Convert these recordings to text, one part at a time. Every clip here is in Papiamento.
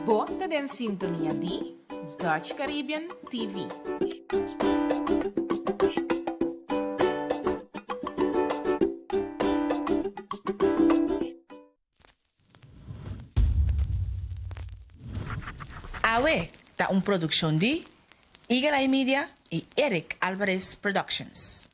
Bo ta den sintonia di Dutch Caribbean TV. Awe ta un produccion di Eagle Eye Media y Eric Alvarez Productions.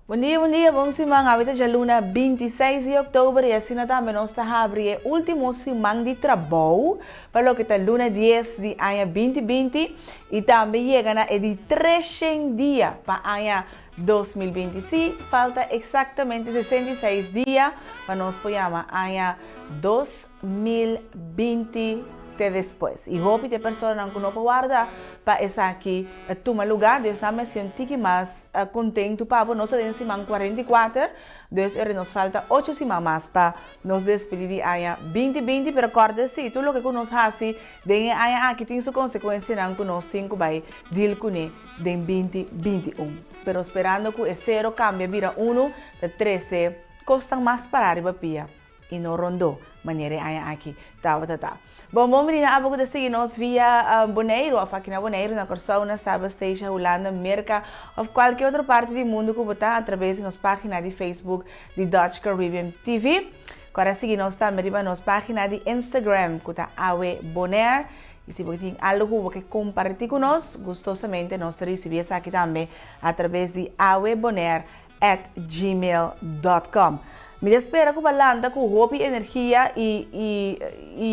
Bon dia, bon dia, bon siman. Awe ta djaluna 26 di oktober i asina tambe nos ta habri e ultimo siman di trabou pa loke ta luna 10 di aña 2020 i tambe yega na e di 300 dia pa aña 2020. Sí, falta eksaktamente 66 dia pa nos por yama aña 2020 te despues. I hopi ta e personanan ku no por warda pa esaki tuma lugá. Dios nan mester un tiki mas kontentu pa bo. Nos ta den siman 44, dus ora nos falta ocho siman mas pa nos despedí di aña 2020. Pero kòrda sí, tur loke ku nos hasi den e aña aki tin su konsekuensianan ku nos tin ku bai deal kuné. den 2021. Pero sperando ku e sero kambia bira unu ta trese kosnan mas pará riba pia i no rondó manera e aña aki tabata ta. Bon bon bini na abo ku ta sigui nos via Boneiru òf aki na Boneiru, na Kòrsou, na Saba, Statia, Hulanda, Merka òf kualke otro parti di mundu ku bo ta atraves di nos página di Facebook di Dutch Caribbean TV. Kòrda sigui nos tambe riba nos página di Instagram ku ta Awe Bonaire. I si bo tin algu ku bo ke kompartí ku nos, gustosamente nos ta risibí esaki tambe atraves di awebonair at gmail dot com. Mi ta spera ku bo a lanta ku hopi energia i i i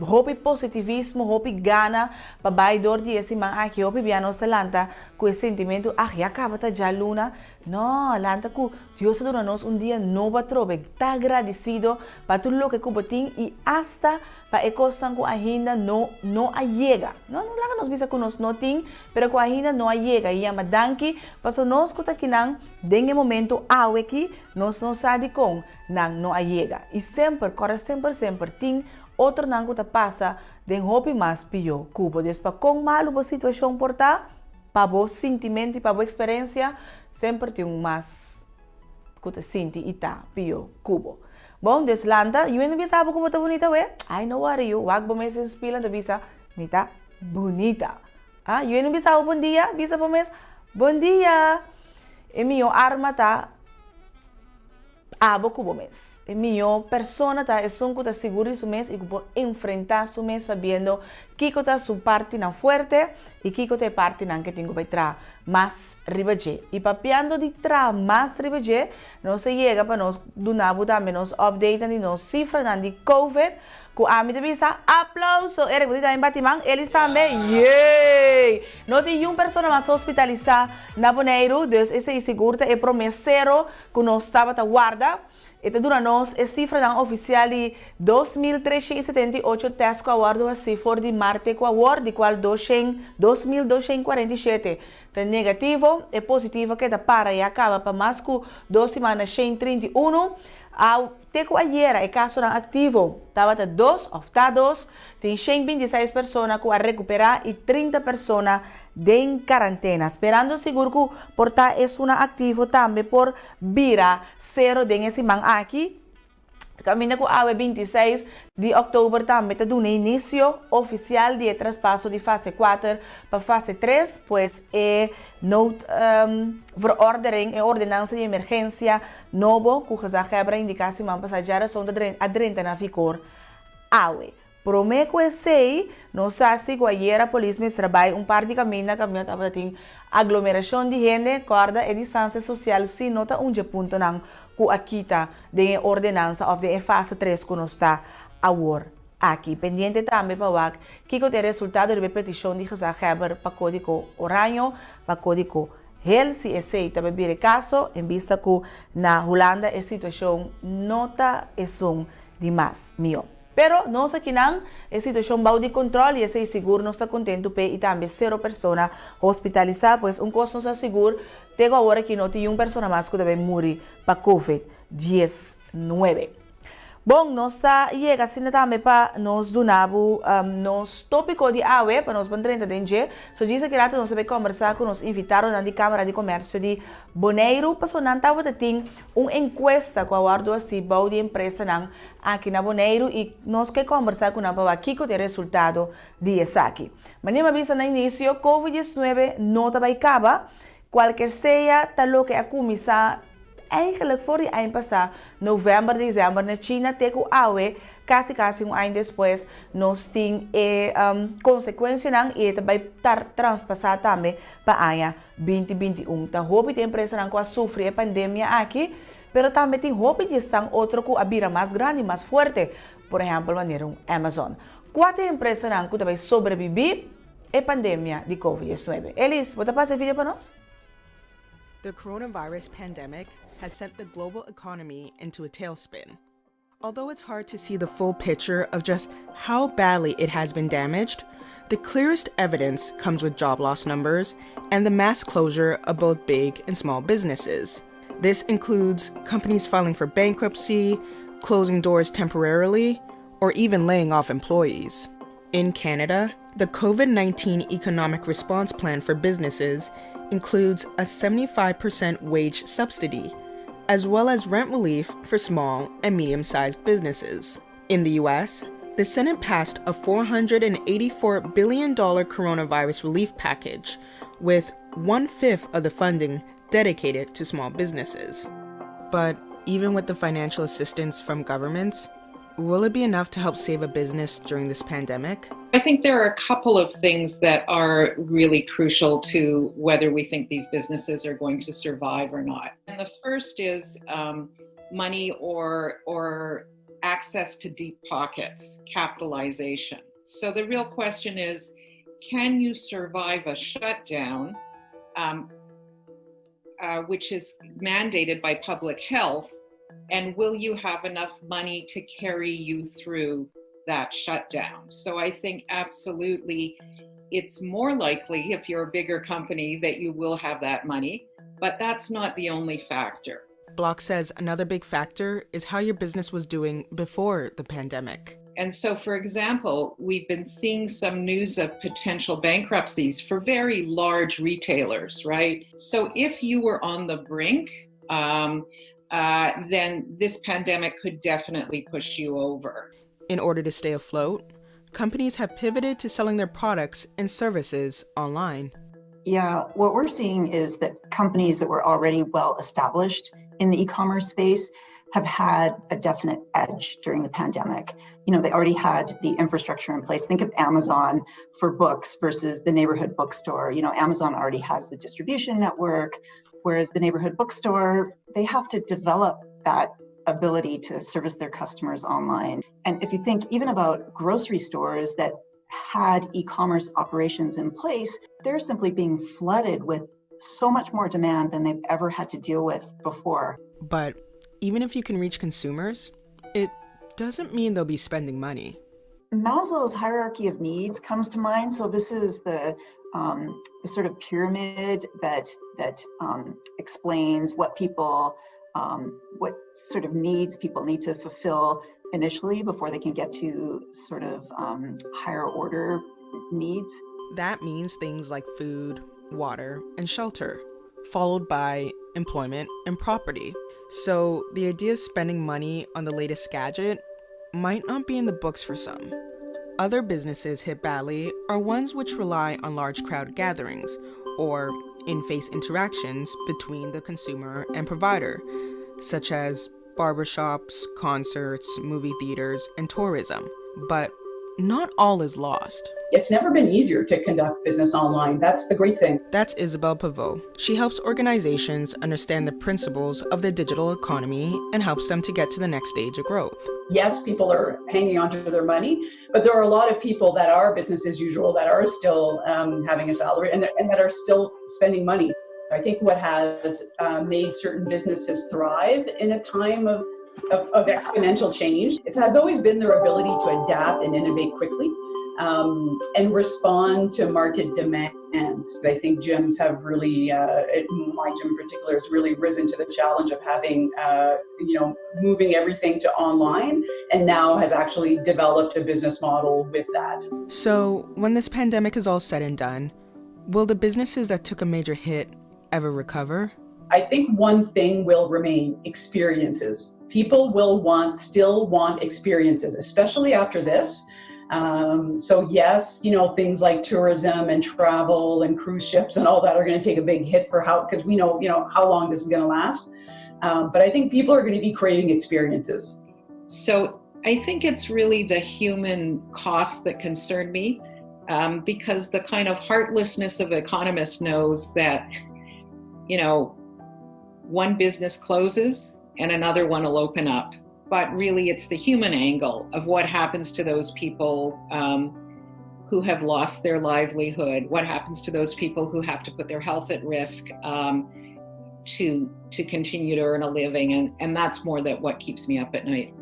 hopi positivismo, hopi gana pa bai dor di e siman aki. Hopi bia nos ta lanta ku e sentimentu, ah ya kaba ta djaluna. No, lanta ku Dios a duna nos un dia nobo atrobe. Ta gradisido pa tur loke ku bo tin i asta pa e kosnan ku ainda no no a yega. No, no laga nos bisa ku nos no tin, pero ku ainda no a yega i yama danki paso nos ku ta kinan den e momento awe ki nos no sa dikon nan no a yega. I semper, kòrda semper semper tin otronan ku ta pasa den hopi mas pió ku bo. Des pa kon malu bo situashon por ta, pa bo sintimentu i pa bo eksperensia, semper tin un mas ku ta sinti i ta pió ku bo. Bon, dus lanta, yu no bisa bo ku bo ta bunita we? Ai, no worry yu, wak bo mes den spil en ta bisa, Mi ta bunita. Ah, yu no bisa bo bon dia? Bisa bo mes, Bon dia! E mihó arma ta abo ku bo mes. E mihó persona ta esun ku ta sigur di su mes i ku por enfrentá su mes sabiendo kiko ta su partinan fuerte i kiko ta e partinan ke tin ku bai traha mas riba dje. I papiando di traha mas riba dje, nos a yega pa nos duna bo tambe nos updatenan di nos sifranan di Covid ku ami ta bisa aplauso! Eric bo tin tambe bati man? Elis tambe? Yey! No tin yun persona mas hospitalisá na Boneiru, dus esei sigur ta e promé sero ku nos tabata warda. E ta duna nos e sifranan ofisial di 2378 tèst ku a wòrdu hasí for di mart te ku awor, di kual 2247 ta negativo. E positivo a keda para i a kaba pa mas ku dos siman na 131. A Te ku ayera e kasonan aktivo tabata dos òf ta dos, tin 126 persona ku a rekuperá i 30 persona den karantena. Sperando sigur ku por ta esunnan aktivo tambe por bira sero den e siman aki, kaminda ku awe 26 di òktober tambe ta duna inisio ofisial di e traspaso di fase kuater pa fase tres, pues e nood verordening, e ordenansa di emergensia nobo ku gezaghebber a indiká siman pasá djarason ta a drenta na vigor awe. Promé ku esei, nos sa si ku ayera polis mester a bai un par di kaminda kaminda tabata tin aglomerashon di hende, kòrda e distansia sosial si no ta un dje puntonan ku a kita den e ordenansa òf den e fase tres ku nos ta awor aki. Pendiente tambe pa wak kiko ta e resultado riba e petishon di gezaghebber pa kódigo oraño pa kódigo hel si esei ta bira e kaso en bista ku na Hulanda e situashon no ta esun di mas mihó. Pero nos akinan e situashon bou di kontròl i esei sigur nos ta kontentu p'e i tambe sero persona hospitalisá. Pues un kos nos ta sigur, te ku awor aki no tin yun persona mas ku ta bai muri pa covid 19. Bon, nos ta yega asina tambe pa nos duna bo nos tópiko di awe pa nos ban drenta den dje. So djis aki rato nos ta bai kòmbersá ku nos invitadonan di Kámara di Komèrsio di Boneiru pasobra nan tabata tin un enkuesta ku a wòrdu hasi bou di empresanan aki na Boneiru i nos ke kòmbersá ku nan pa wak kiko ta e resultado di esaki. Manera mi a bisa na inisio, Covid 19 no ta bai kaba, kualker sea ta loke a kuminsá Eigenlijk for di aña pasá, novèmber, desèmber na China te ku awe, kasi kasi un aña despues, nos tin e konsekuensianan i e ta bai tar transpasá tambe pa aña 2021. Ta hopi di empresanan ku a sufri e pandemia aki, pero tambe tin hopi di esnan otro ku a bira mas grandi, mas fuerte, por ehèmpel manera un Amazon. Kua ta e empresanan ku ta bai sobrebibí e pandemia di Covid 19? Elis, bo ta pasa e video pa nos? The coronavirus pandemic has sent the global economy into a tailspin. Although it's hard to see the full picture of just how badly it has been damaged, the clearest evidence comes with job loss numbers and the mass closure of both big and small businesses. This includes companies filing for bankruptcy, closing doors temporarily, or even laying off employees. In Canada, the COVID 19 Economic Response Plan for Businesses includes a 75% wage subsidy, as well as rent relief for small and medium sized businesses. In the US, the Senate passed a $484 billion coronavirus relief package, with one fifth of the funding dedicated to small businesses. But even with the financial assistance from governments, will it be enough to help save a business during this pandemic? I think there are a couple of things that are really crucial to whether we think these businesses are going to survive or not. And the first is money or access to deep pockets, capitalization. So the real question is, can you survive a shutdown, which is mandated by public health, and will you have enough money to carry you through that shutdown? So I think absolutely it's more likely if you're a bigger company that you will have that money, but that's not the only factor. Block says another big factor is how your business was doing before the pandemic. And so, for example, we've been seeing some news of potential bankruptcies for very large retailers, right? So, if you were on the brink, then this pandemic could definitely push you over. In order to stay afloat, companies have pivoted to selling their products and services online. Yeah, what we're seeing is that companies that were already well established in the e commerce space have had a definite edge during the pandemic. They already had the infrastructure in place. Think of Amazon for books versus the neighborhood bookstore. Amazon already has the distribution network, whereas the neighborhood bookstore, they have to develop that ability to service their customers online. And if you think even about grocery stores that had e-commerce operations in place, they're simply being flooded with so much more demand than they've ever had to deal with before. But even if you can reach consumers, it doesn't mean they'll be spending money. Maslow's hierarchy of needs comes to mind. So this is the sort of pyramid that explains what sort of needs people need to fulfill initially before they can get to sort of higher order needs. That means things like food, water, and shelter, followed by employment and property. So the idea of spending money on the latest gadget might not be in the books for some. Other businesses hit badly are ones which rely on large crowd gatherings or in face interactions between the consumer and provider, such as barbershops, concerts, movie theaters, and tourism. But not all is lost. It's never been easier to conduct business online. That's the great thing. That's Isabel Pavot. She helps organizations understand the principles of the digital economy and helps them to get to the next stage of growth. Yes, people are hanging on to their money, but there are a lot of people that are business as usual, that are still having a salary and that are still spending money. I think what has made certain businesses thrive in a time of of, of exponential change. It has always been their ability to adapt and innovate quickly um, and respond to market demand. So I think gyms have really, uh, it, my gym in particular, has really risen to the challenge of having, uh, you know, moving everything to online and now has actually developed a business model with that. So, when this pandemic is all said and done, will the businesses that took a major hit ever recover? I think one thing will remain experiences. People will want, still want experiences, especially after this. Um, so yes, you know things like tourism and travel and cruise ships and all that are going to take a big hit for how because we know you know how long this is going to last. Um, but I think people are going to be craving experiences. So I think it's really the human costs that concern me um, because the kind of heartlessness of economists knows that, you know, one business closes and another one will open up. But really, it's the human angle of what happens to those people um, who have lost their livelihood, what happens to those people who have to put their health at risk um, to to continue to earn a living, and and that's more that what keeps me up at night.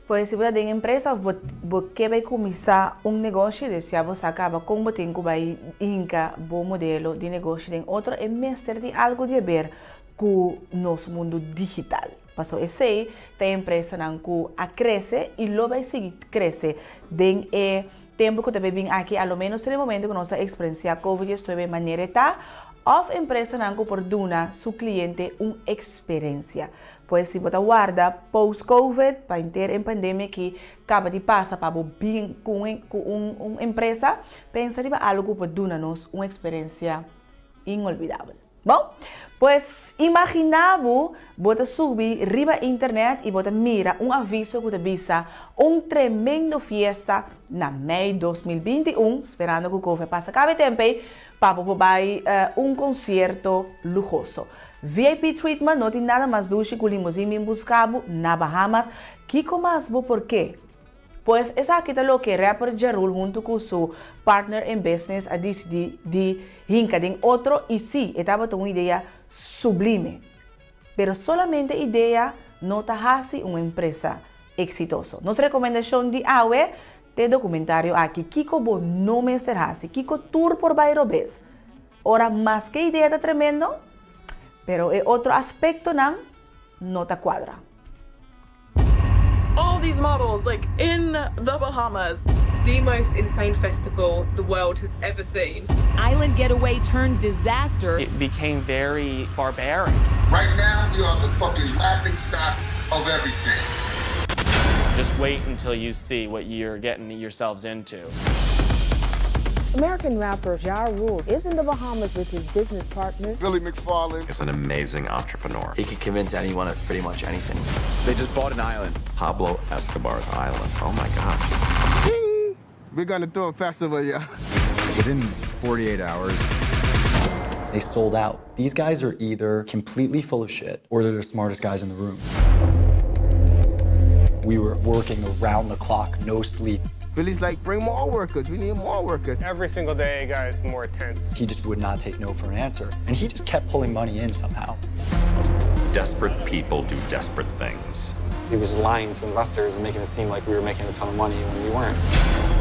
Pues si bo ta den empresa of bo bo ke bai kuminsá un negoshi, desea bo sa kaba kon bo tin ku bai hinka bo modelo di negoshi den otro, e mester tin algu di haber ku nos mundu digital. Paso esei ta e empresanan ku a krese i lo bai sigui krese den e tempu ku ta bai bin aki, a lo ménos te den momento ku nos ta eksperensiá Covid diesnuebe manera e ta, òf empresanan ku por duna su kliente un eksperensia. Pues si bo ta warda post covid pa henter e pandemia aki kaba di pasa pa bo bin ku un ku un un empresa, pensa riba algu ku por duna nos un eksperensia inolvidabel. Bon, pues imagina bo bo ta subi riba internet i bo ta mira un aviso ku ta bisa un tremendo fiesta na mei 2021, sperando ku covid pasa kaba e tempu ei, pa bo por bai un konsierto luhoso. VIP treatment no tin nada mas dushi ku limozin bin buska bo na Bahamas, kiko mas bo por ke? Pues esaki ta loke rapper Ja Rule huntu ku su partner in business a disidi di hinka den otro i si, e tabata un idea sublime. Pero solamente idea no ta hasi un empresa eksitoso. Nos rekomendashon di awe t'e dokumentario aki, Kiko bo no mester hasi, kiko tur por bai robes. Ora maske idea ta tremendo, pero e otro aspektonan no ta kuadra. All these models like in the Bahamas. The most insane festival the world has ever seen. Island getaway turned disaster. It became very barbaric. Right now, we are the fucking laughing stock of everything. Just wait until you see what you're getting yourselves into. American rapper Ja Rule is in the Bahamas with his business partner, Billy McFarland. Is an amazing entrepreneur. He could convince anyone of pretty much anything. They just bought an island. Pablo Escobar's island. Oh my gosh. Ding! We're gonna throw a festival, yeah. Within 48 hours, they sold out. These guys are either completely full of shit or they're the smartest guys in the room. We were working around the clock, no sleep. Billy's like, bring more workers. We need more workers. Every single day got more tense. He just would not take no for an answer. And he just kept pulling money in somehow. Desperate people do desperate things. He was lying to investors and making it seem like we were making a ton of money when we weren't.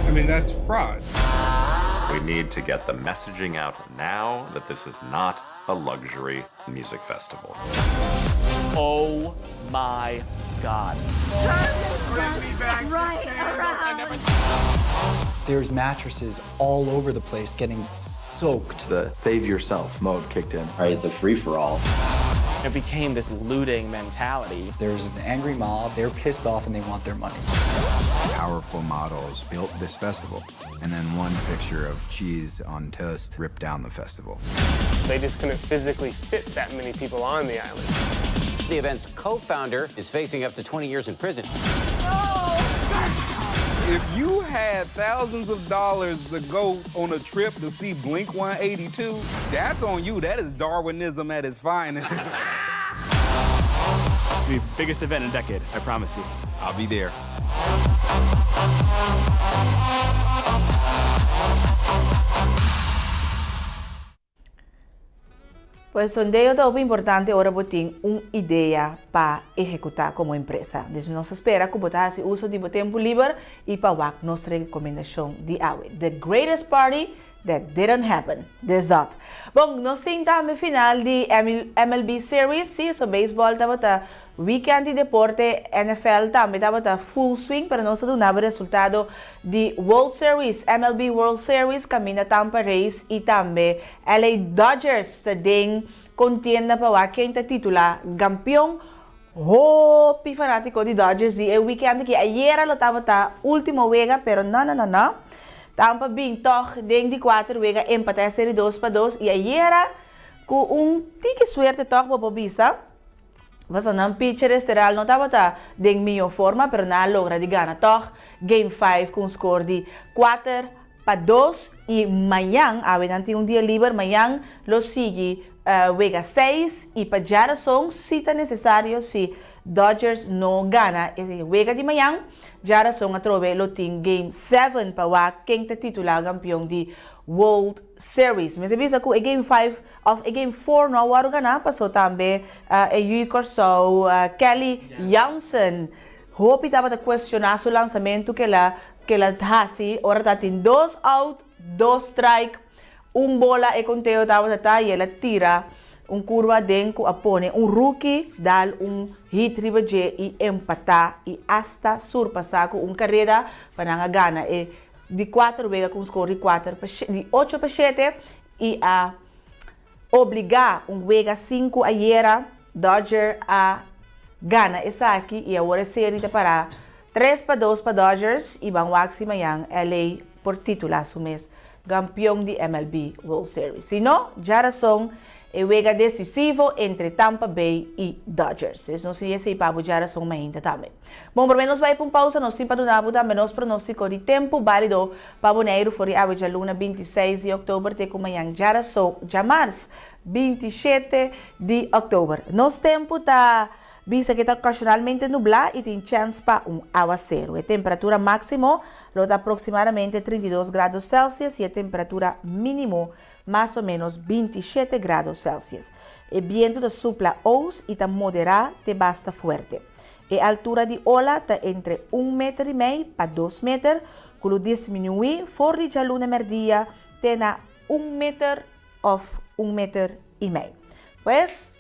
I mean, that's fraud. We need to get the messaging out now that this is not a luxury music festival. Oh my God. Right around. There's mattresses all over the place getting soaked. The save yourself mode kicked in. Right, it's a free for all. It became this looting mentality. There's an angry mob, they're pissed off and they want their money. Powerful models built this festival, and then one picture of cheese on toast ripped down the festival. They just couldn't physically fit that many people on the island. The event's co-founder is facing up to 20 years in prison. If you had thousands of dollars to go on a trip to see Blink 182, that's on you. That is Darwinism at its finest. The biggest event in a decade, I promise you. I'll be there. Pues sondeo ta hopi importante ora bo tin un idea pa ehekutá komo empresa. Dus nos ta spera ku bo ta hasi uso di bo tempu liber i pa wak nos rekomendashon di awe. The greatest party that didn't happen. Dus dat. Bon, nos tin tambe final di MLB Series. Sí, so beisbòl tabata Weekend di deporte NFL tambe tabata full swing pero nos ta duna bo resultado di World Series, MLB World Series caminda Tampa Rays y tambe LA Dodgers ta den contienda pa wak ken ta titula gampeon. Hopi fanatico di Dodgers di e weekend aki ayera lo tabata ultimo wega pero no no no no Tampa bin tog den di cuater wega empata e serie 2-2 y ayera cu un tiki suerte tog bo por bisa. Pasobra nan pitcher esteral no tabata den miho forma pero nan a logra di gana tog game 5 cu un score di 4-2 y mañan, awe nan tin un dia liber, mañan lo sigui wega 6 y pa djarason si ta necesario si Dodgers no gana e wega di mañan, djarason atrobe lo tin game 7 pa wak ken ta titula campeon di World Series. Mester bisa cu e game 5 Of e game four no a wòrdu ganá paso tambe e yu Kòrsou Kelly Jansen hopi tabata kuestioná su lansamentu ku el a ku el a hasi ora ta tin dos out dos strike un bola e konteo tabata ta i el a tira un kurva aden ku a pone un rookie dal un hit riba dje i empatá i asta surpasá ku un kareda pa nan a gana e di kuater wega ku un skor di kuater pa di ocho pa shete i a obligá un wega sinku ayera, Dodger a gana esaki i awor e seri ta pará 3-2 pa Dodgers i ban wak si mañan LA por titulá su mes gampion di MLB World Series. Si no, djarason e wega desisivo entre Tampa Bay i Dodgers. Dus nos tin esei pa bo djarason mainta tambe. Bon, promé nos bai pa un pausa nos tin pa duna bo tambe nos pronóstiko di tempu bálido pa Boneiru for di awe djaluna 26 di òktober te ku mañan djarason, djamars, 27 di òktober. Nos tempu ta bisa ke ta okashonalmente nublá i tin chèns pa un awaseru. E temperatura máksimo lo ta aproksimadamente 32 grado Celsius i e temperatura mínimo mas o ménos 27 grado Celsius. E bientu ta supla ous i ta moderá te basta fuerte. E altura di ola ta entre un meter i mei pa dos meter, ku lo disminuí for di djaluna mèrdia te na un meter òf un meter i mei. Pues,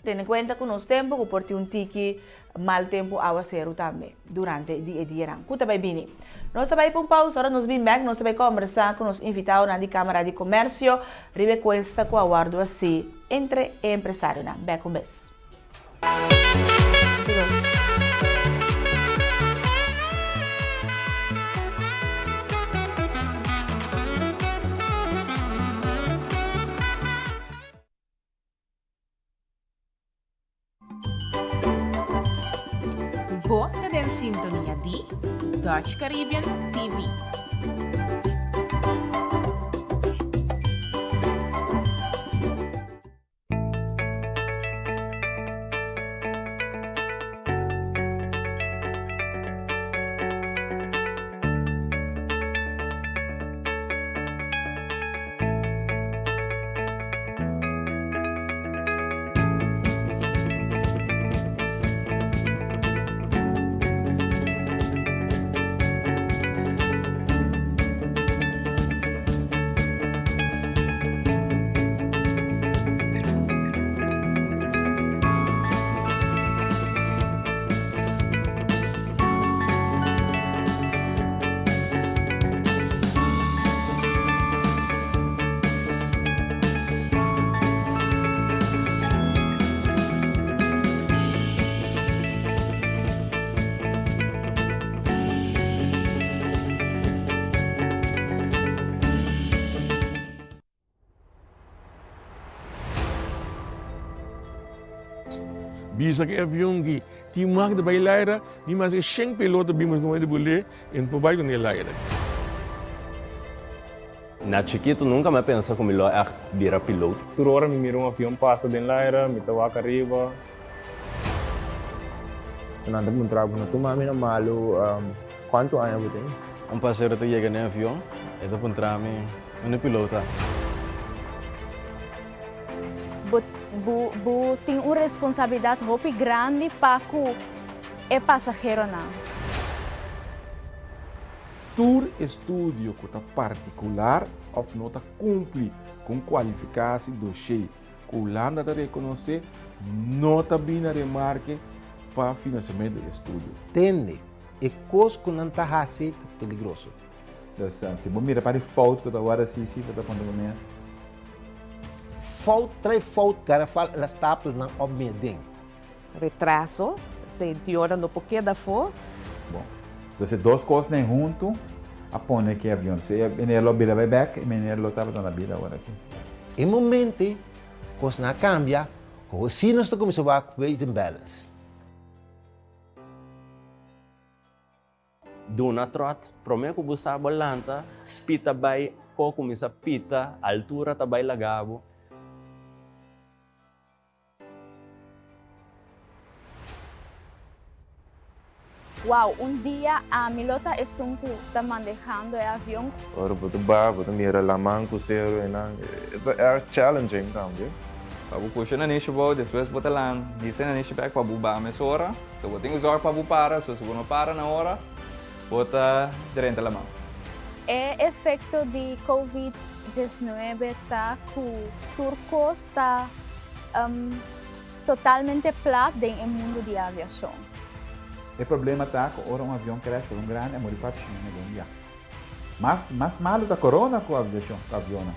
tene kuenta ku nos tempu ku por tin un tiki mal tempu awaseru tambe durante di e dianan ku ta bai bini. Nos ta bai pa un pausa, ora nos bin bèk nos ta bai kòmbersá ku nos invitadonan di Kámara di Komèrsio riba e kuesta ku a wòrdu hasí entre e empresarionan. Bèk un bes. Bo ta den sintonia di Dutch Caribbean TV. Bisa ku e avion ki tin mag di bai laira, ni maske shen piloto bin mas ku di bul'é, e no por bai ku ne laira. Na chikitu nunka mi a pensa ku mi lo ègt bira pilot. Tur ora mi mira un avion pasa den laira, mi ta wak ariba. Nan ta puntra bo, no tuma mi na malu, kuantu aña bo tin? Un pasero ta yega den avion, e ta puntra mi, Unda e pilot ta? Bo bo bo tin un responsabilidat hopi grandi pa ku e pasaheronan. Tur estudio ku ta partikular òf no ta kumpli ku un kualifikasi doshé ku Hulanda ta rekonosé no ta bini na remarke pa finansiamentu di estudio. Tende, e kos ku nan ta hasi ta peligroso. Dus si bo mira pa di fout ku ta wòrdu hasi si bo ta konta bo mes. Fout trai fout garafal el a stapel nan op mi den. Retraso, senti ora no por keda afó. Bon, dus e dos kosnan huntu a pone ku e avion. Si e meneer lo bira bai bèk, e meneer lo tabata na bida awor aki. E momento ei kosnan a kambia, ku si nos ta kuminsá wak weight and balance. Duna trot, promé ku bo sa bo lanta, speed ta bai, ko kuminsá pita, altura ta bai laga bo. Wow, un dia ami lo ta esun ku ta mandehando e avion. Ora bo ta baha bo ta mira laman ku seru einan, e ta erg challenging tambe. Pa bo pusha nanishi bou, despues bo ta lan hisa nanishi bek pa bo baha mesora. So bo tin ku zorg pa bo para, so si bo no para na ora, bo ta drenta laman. E efekto di Covid 19 ta ku tur kos ta totalmente plat den e mundu di aviashon. E problema ta ku ora un avion crash for un grandi a muri 400 hende un dia. Mas mas malu ta corona ku aviashon ku avionnan.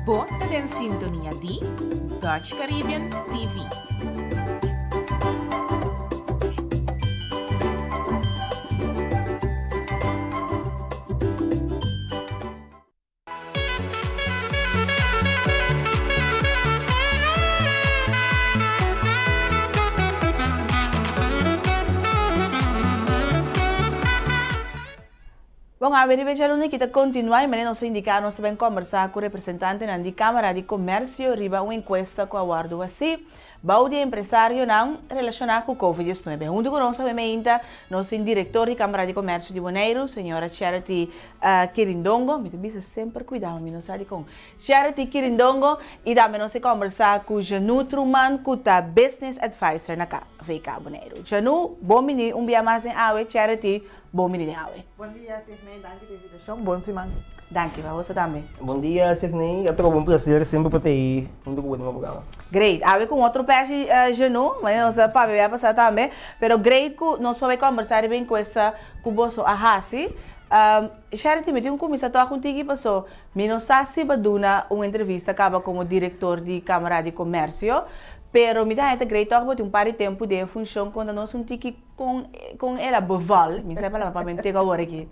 Bo ta den sintonia di Dutch Caribbean TV. Bon, awe riba e djaluna ki ta kontinuá i manera nos a indiká nos ta ben kòmbersá ku representantenan di Kámara di Komèrsio riba un enkuesta ku a wòrdu hasí Bou di empresarionan relashoná ku Covid 19. Huntu ku nos awe meinta nos tin direktor di Kámara di Komèrsio di Boneiru, señora Charity Kirindongo. Mi ta bisa semper kuidao, mi no sa dikon. Charity Kirindongo i tambe nos a kòmbersá ku Janu Truman ku ta Business Advisor na KVK Boneiru. Janu, bon bini un bia mas den awe. Charity, bon bini den awe. Bon dia Sidney, danki pa invitashon. Bon siman. Danki pa boso tambe. Bon dia Sidney, a troba un placer semper pa ta ei hunto ku bo den bo programa. Great, awe ku un otro pèshi Jenu, manera nos ta papia bia pasá tambe, pero great ku nos por bai kòmbersá riba enkuesta ku boso a hasi. Charity, mi tin ku kuminsá tòg un tiki paso mi no sa si bo duna un entrevista kaba komo direktor di Kámara di Komèrsio, pero mi ta haña ta great tòg bo tin un par di tempu den e funshon konta nos un tiki Kon kon el a beval? Mi sa e palabra pa mentego awor aki.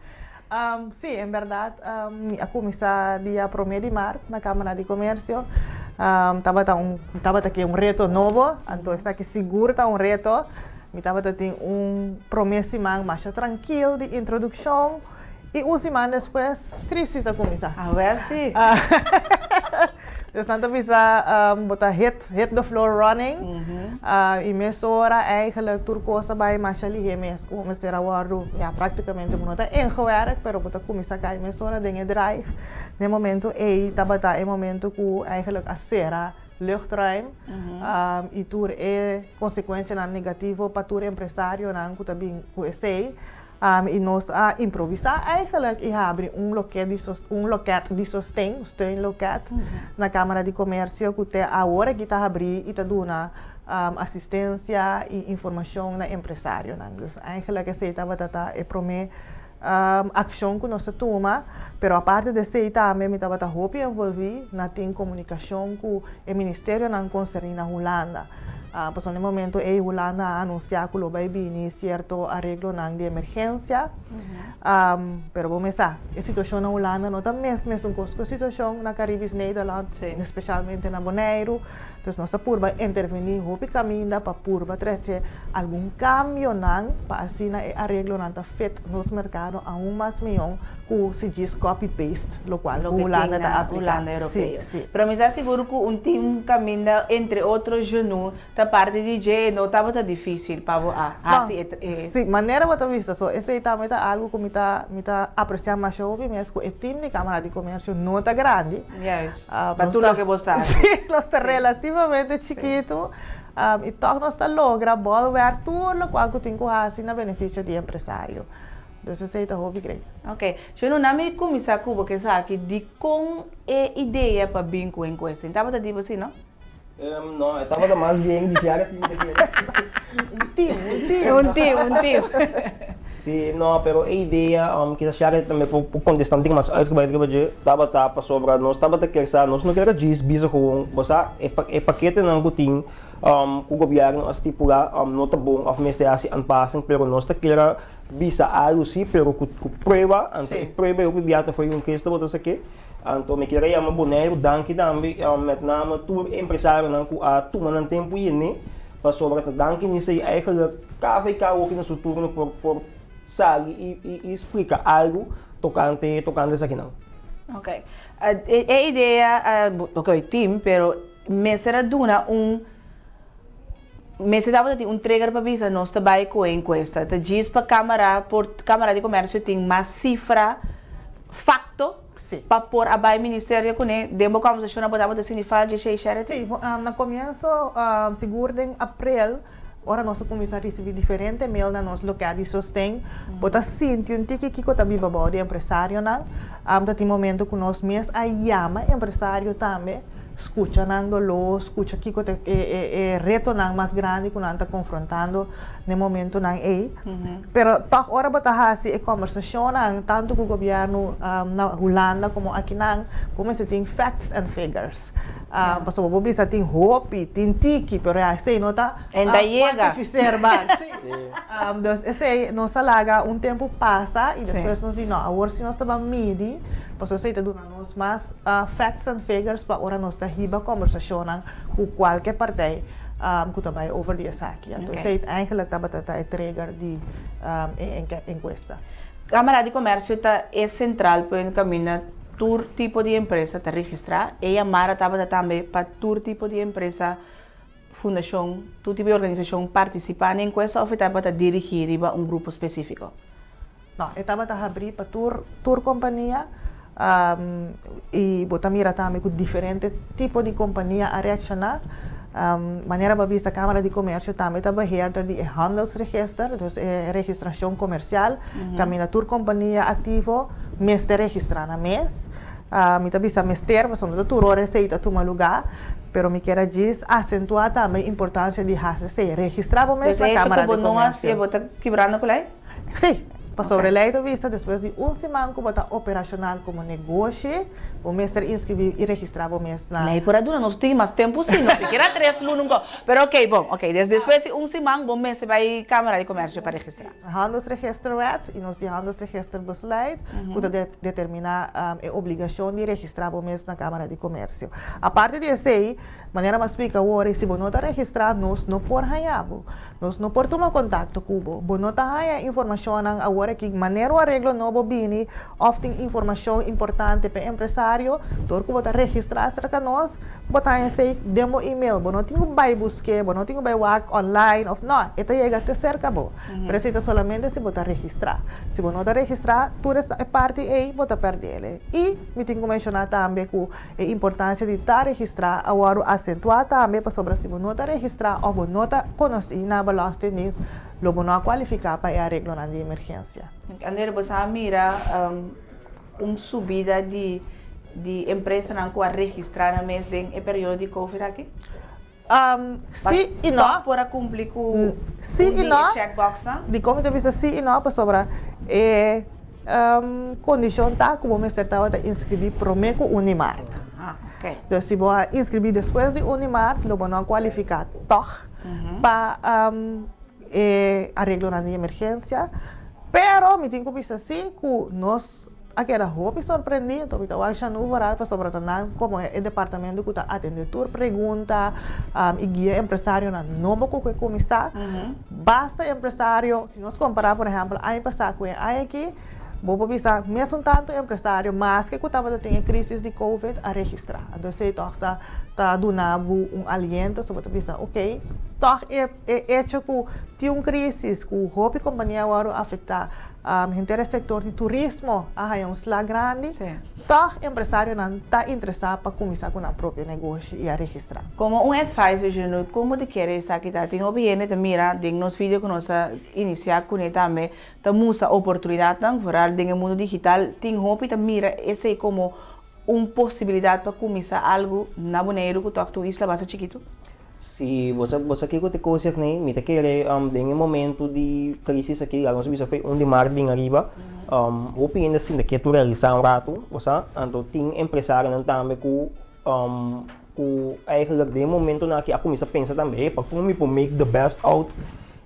Sí, en bèrdat mi a kuminsá dia promé di mart na Kámara di Komersio. Tabata un tabata ke un reto nobo, anto esaki sigur ta un reto. Mi tabata tin un promé siman masha trankil di introdukshon i un siman despues krísis a kuminsá. Awèl sí. Dus nan ta bisa bo ta hit hit the floor running i mesora eigenlijk tur kos a bai masha lihé mes ku bo mester a wòrdu ya práktikamente bo no ta ingewerkt pero bo ta kuminsá kai mesora den e drive. Den e momento ei tabata e momento ku eigenlijk a sera luchtruim i tur e konsekuensianan negativo pa tur empresarionan ku ta bin ku esei. I nos a improvisá eigenlijk i habri un loket di un loket di sosten, un steunloket, na Kámara di Komersio ku te awor aki ta habrí i ta duna Asistencia y informacion na empresarionan. Dus eigenlijk esey tabata ta e prome accion cu nos a tuma, pero aparte di esey tambe mi tabata hopi envolvi na tin comunicacion cu e ministerionan concerni na Hulanda. Pasobra na e momento ey Hulanda a anuncia cu lo bay bini cierto areglonan di emergencia, pero bo mes sa, e situacion na Hulanda no ta mes mesun cos cu e situacion na Caribisch Nederland, especialmente na Boneiru. Dus nos ta purba intervení hopi kaminda pa purba trese algun kambionan pa asina e areglonan ta fit nos merkado aun mas mihó ku si djis copy paste lokual ku Hulanda ta apliká. Hulanda Europeo. Sí, sí. Pero mi sa sigur ku un tim kaminda entre otro Junu ta parti di dje e no tabata difísil pa bo a hasi e e. Sí, manera bo ta bisa so esei tambe ta algu ku mi ta mi ta apresiá masha hopi mes ku e tim di Kámara di Komersio no ta grandi. Juist. Pa tur loke bo sta hasi. Sí, nos ta relativamente chikitu i tòg nos ta logra bolwerk tur lokual ku tin ku hasi na benefisio di empresario. Dus esei ta hopi great. Oke. Shonu, na mi kuminsá ku bo ke esaki, dikon e idea pa bin ku enkuesta? Tabata di bo si, no? No, e tabata mas bien di Shara tin ta kere. Un team, un team. Un team, un team. Sí, no, pero e idea, kisas Shara tambe por contesta un tiki mas uitgebreid riba dje, tabata pasobra nos tabata kier sa, nos no kier a djis bisa gewoon, bo sa, e paketenan ku tin ku gobièrnu a stipulá no ta bon òf mester hasi aanpassing, pero nos ta kier a bisa algu sí, pero ku prueba, anto e prueba e hopi bia ta for Junkers tabata sa ke. Anto mi kier a yama Boneiru danki tambe, met name tur e empresarionan ku a tuma nan tempu yene, pasobra ta danki nisei eigenlijk KVK hopi na su turno por por sali i i splika algu tokante tokante esakinan. Ok. E idea, ok team, pero mester a duna un, mester tabata tin un trigger pa bisa nos ta bai ku e enkuesta. Ta djis pa Kamara por Kamara di Komersio tin mas sifra Facto pa por a bay ministerio cune den bo conversacion abo tabata sinti falta dje shey Sherity? Sí, na comienso, sigur den april, ora nos a cuminsa ricibi diferente mail na nos loket di sosten, bo ta sinti un tiki kico ta biba bao di empresarionan. Ta tin momento cu nos mes a yama empresario tambe, scucha nan dolor, scucha kico ta e retonan mas grandi cu nan ta confrontando n'e momentonan ey. Pero tòg ora bo ta hasi e kòmbersashonnan tantu ku gobièrnu na Hulanda komo akinan, bo mester tin facts and figures. Pasobra bo bisa tin hopi, tin tiki, pero ya esei no ta kuantifiseerbaar. Sí. Dus esei nos a laga un tempu pasa i despues nos di no, awor si nos ta ban midi, pasobra esei ta duna nos mas facts and figures pa ora nos ta hiba kòmbersashonnan ku kualke partij ku ta bai over di esaki. Anto esei eigenlijk tabata ta e trigger di e enkuesta. Kámara di Komèrsio ta e sentral punt kaminda tur tipo di empresa ta registrá. E yamada tabata tambe pa tur tipo di empresa, fundashon, tur tipo di organisashon partisipá na e enkuesta òf e tabata dirigí riba un grupo spesífiko? No, e tabata habrí pa tur tur kompania i bo ta mira tambe ku diferente tipo di kompania a reakshoná. Manera bo a bisa Kámara di Komersio tambe ta beheerder di e handelsregister, dus e registrashon komersial, kaminda tur kompania aktivo mester registrá nan mes. Mi ta bisa mester pasobra no ta tur ora esei ta tuma lugá, pero mi kier a djis asentuá tambe importansia di hasi esei, registrá bo mes Dus na e hecho Kámara ku di bo no hasi Komersio. e bo ta kibrando ku lei? Sí, pasobra e lei ta bisa despues di un siman ku bo ta operashonal komo negoshi, bo mester inskribí i registrá bo mes na. Lei por a duna nos tin mas tempu sí, no sikiera tres luna un ko. Pero oké, bon, oké, des despues di un siman bo mester bai Kámara di Komèrsio pa registrá. Handelsregisterwet i nos di Handelsregisterbesluit ku ta determiná e obligashon di registrá bo mes na Kámara di Komèrsio. Aparte di esei, manera mi a splika awor, si bo no ta registrá nos no por haña bo. Nos no por tuma kontakto ku bo. Bo no ta haña informashonnan awor aki manera un areglo nobo bini òf tin informashon importante pa e empresario. Dor ku bo ta registrá serka nos, bo ta haña esei den bo email. Bo no tin ku bai busk'é, bo no tin ku bai wak online òf nò, e ta yega te serka bo. Pero esei ta solamente si bo ta registrá. Si bo no ta registrá, tur e parti ei bo ta pèrdele. I mi tin ku menshoná tambe ku. E importancia di ta registra a wordo acentua tambe pasobra si bo no ta registra of bo no ta conoci na Belastingdienst lo bo no a cualifica pa e areglonan di emergencia. Ander bo sa mira un subida di di empresanan cu a registra nan mes den e periodo di covid aki? Um, si i no. Tòg por a kumpli ku Si un i di no. e checkboxnan? Dikon mi ta bisa si i no? Pasobra e kondishon ta ku bo mester tabata inskribí promé ku un di mart. Ah, ok. Dus si bo a inskribí despues di un di mart lo bo no kualifiká tòg pa e areglonan di emergensia. Pero mi tin ku bisa si ku nos a keda hopi sorprendí, anto mi ta wak Shanu vooral pasobra ta nan komo e departamento ku ta atendé tur pregunta i guia empresarionan nobo ku ke kuminsá. Basta empresario, si nos kompará por ehèmpel aña pasá ku e aña aki, bo por bisa mesun tantu empresario maske ku tabata tin e krísis di covid a registrá. Anto esei tòg ta ta duna bo un aliento, so bo ta bisa okey, tòg e e echo ku tin un krísis ku hopi kompania a wòrdu afektá, Henter e sektor di turismo a haña un sla grandi, tòg empresarionan ta interesá pa kuminsá ku nan propio negoshi i a registrá. Komo un advisor Jeanut, kon bo ta kere esaki ta? Tin hopi hende ta mira den nos video ku nos a inisiá kuné tambe ta mustra oportunidatnan, vooral den e mundu digital, tin hopi ta mira esei komo un posibilidat pa kuminsá algu na Boneiru ku tòg ta un isla basta chikitu? Si bo sa bo sa kiko ta kos akí, mi ta kere den e momento di krisis akí, laga nos bisa fe un di mart bin ariba, hopi hende a sinta ketu realisá un ratu, bo sa, anto tin empresarionan tambe ku ku eigenlijk den e momentonan akí a kuminsá pensa tambe, hey, pa kon mi por make the best out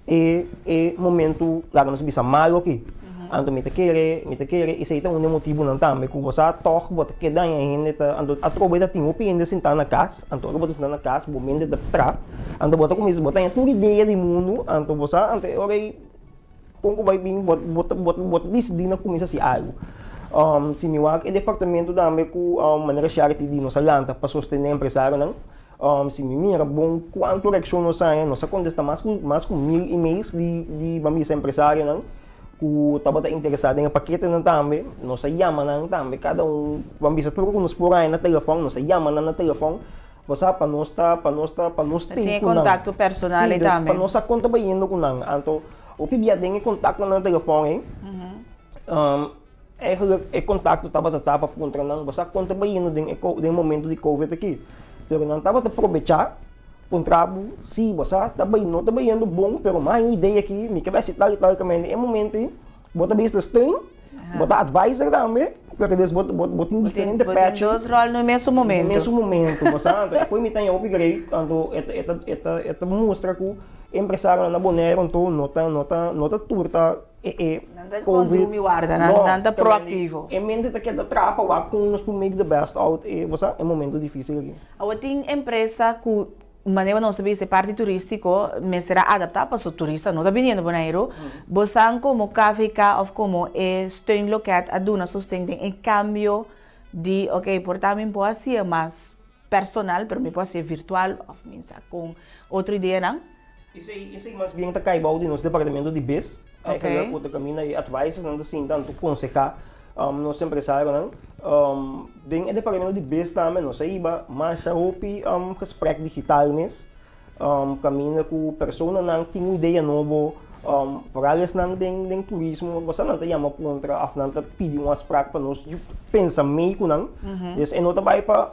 e e momento laga nos bisa malo aki. Anto mi ta kere, mi ta kere esei ta un di e motibunan tambe ku bo sa tòg bo ta keda daña hende ta anto atrobe ta tin hopi hende sintá na kas, anto ora bo ta sintá na kas bo mente ta tra, anto bo ta kuminsá bo ta haña tur idea di mundu, anto bo sa anto e ora ei kon ku bai bin bo bo ta bo bo ta disidí na kuminsá hasi algu. Si mi wak e departamento tambe ku manera Charity di nos a lanta pa sostené empresarionan. Si mi mira bon kuantu reakshon nos haña, nos a kontestá mas ku mas ku mil emails di di ban bisa empresarionan ku tabata interesá den e paketenan tambe. Nos a yama nan tambe kada un ban bisa tur ku nos por haña na telefòn, nos a yama nan na telefòn pasá pa nos ta pa nos ta pa nos Tin tin e ku nan. kontakto personal Sí, ei dus tambe. pa nos sa kon ta bayendo ku nan. Anto hopi bia den e kontaktonan na telefòn ei. Eigenlijk e kontakto tabata ta pa puntra nan, bo sa kon ta bayendo den e den e momento di covid aki? Pero nan tabata probechá puntra bo, si bo sa ta bay no ta bayendo bon pero mi haña un idea aki, mi ke bai hasi tal i tal kaminda. E momento ei bo ta bista steun, bo ta advisor tambe, pero des bo bo bo tin diferente Bo tin pèchi. dos ròl na e mesun momento. Na e mesun momento, bo sa. Anto e koe mi ta haña hopi great, anto e ta e ta e ta e ta mustra ku empresarionan na Boneiru anto no ta no ta no ta tur ta E e Nan ta con drumi warda, nan nan ta proactivo. E mente ta keda traha pa wak con nos por make the best out e bo sa e momento dificil aki. Awo tin empresa cu manera nos ta bisa e parti turistico mester a adapta paso turista no ta biniendo Boneiru. Bo san como KVK of como e steunloket a duna sosten den e cambio di ok por ta mi por haci'e mas personal pero mi por haci'e virtual of mi sa con otro ideanan. Esei esei mas bien ta kai bou di nos departamento di bes. Ok. Eigenlijk ku ta kaminda e advisersnan ta sinta anto konsehá nos empresarionan. Den e departamento di bes tambe nos a hiba masha hopi gesprek digital mes. Kaminda ku personanan tin un idea nobo, foral esnan den den turismo, bo sa nan ta yama puntra òf nan ta pidi un afsprak pa nos pensa mei ku nan. Des e no ta bai pa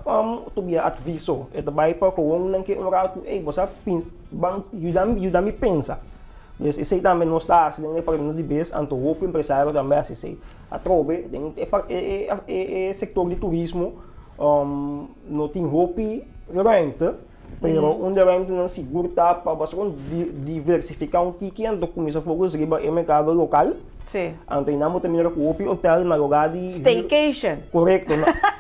tobia adviso, e ta bai pa gewoon nan ke un ratu, ey bo sa Ban yuda mi, yuda mi pensa. Pues esei tambe nos ta hasi den departamento di bes, anto hopi empresario tambe hasi esei. Atrobe den e e e e sector di turismo no tin hopi ruimte, pero un di e ruimtenan sigur ta pa pasobra diversifica un tiki anto cuminsa focus riba e mercado local. Anto einan bo ta mira cu hopi hotel na lugar di Staycation. Correcto.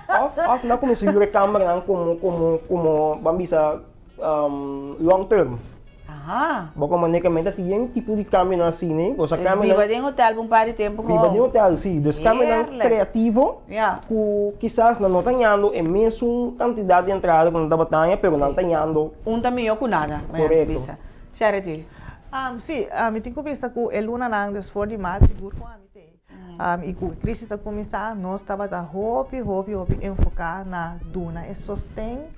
Of of nan cuminsa huur e cambernan como como como ban bisa Long term. Aha. Bo como netamente ta tin tipo di cambionan asina, bo sa Dus cambionan. biba den hotel pa un par di tempo Biba gewoon. den hotel, si. Dus cambionan Heerlijk. creativo Ja. cu kisas nan no ta hañando e mesun cantidad di entrada cu nan tabata haña, pero nan ta hañando. Un ta mihó cu nada, manera ta Correcto. bisa. Charity. Si, mi tin cu bisa cu e lunanan dus for di maart sigur cu ami t'ei. I ku e krisis a kuminsá, nos tabata hopi, hopi, hopi enfoká na duna e sosten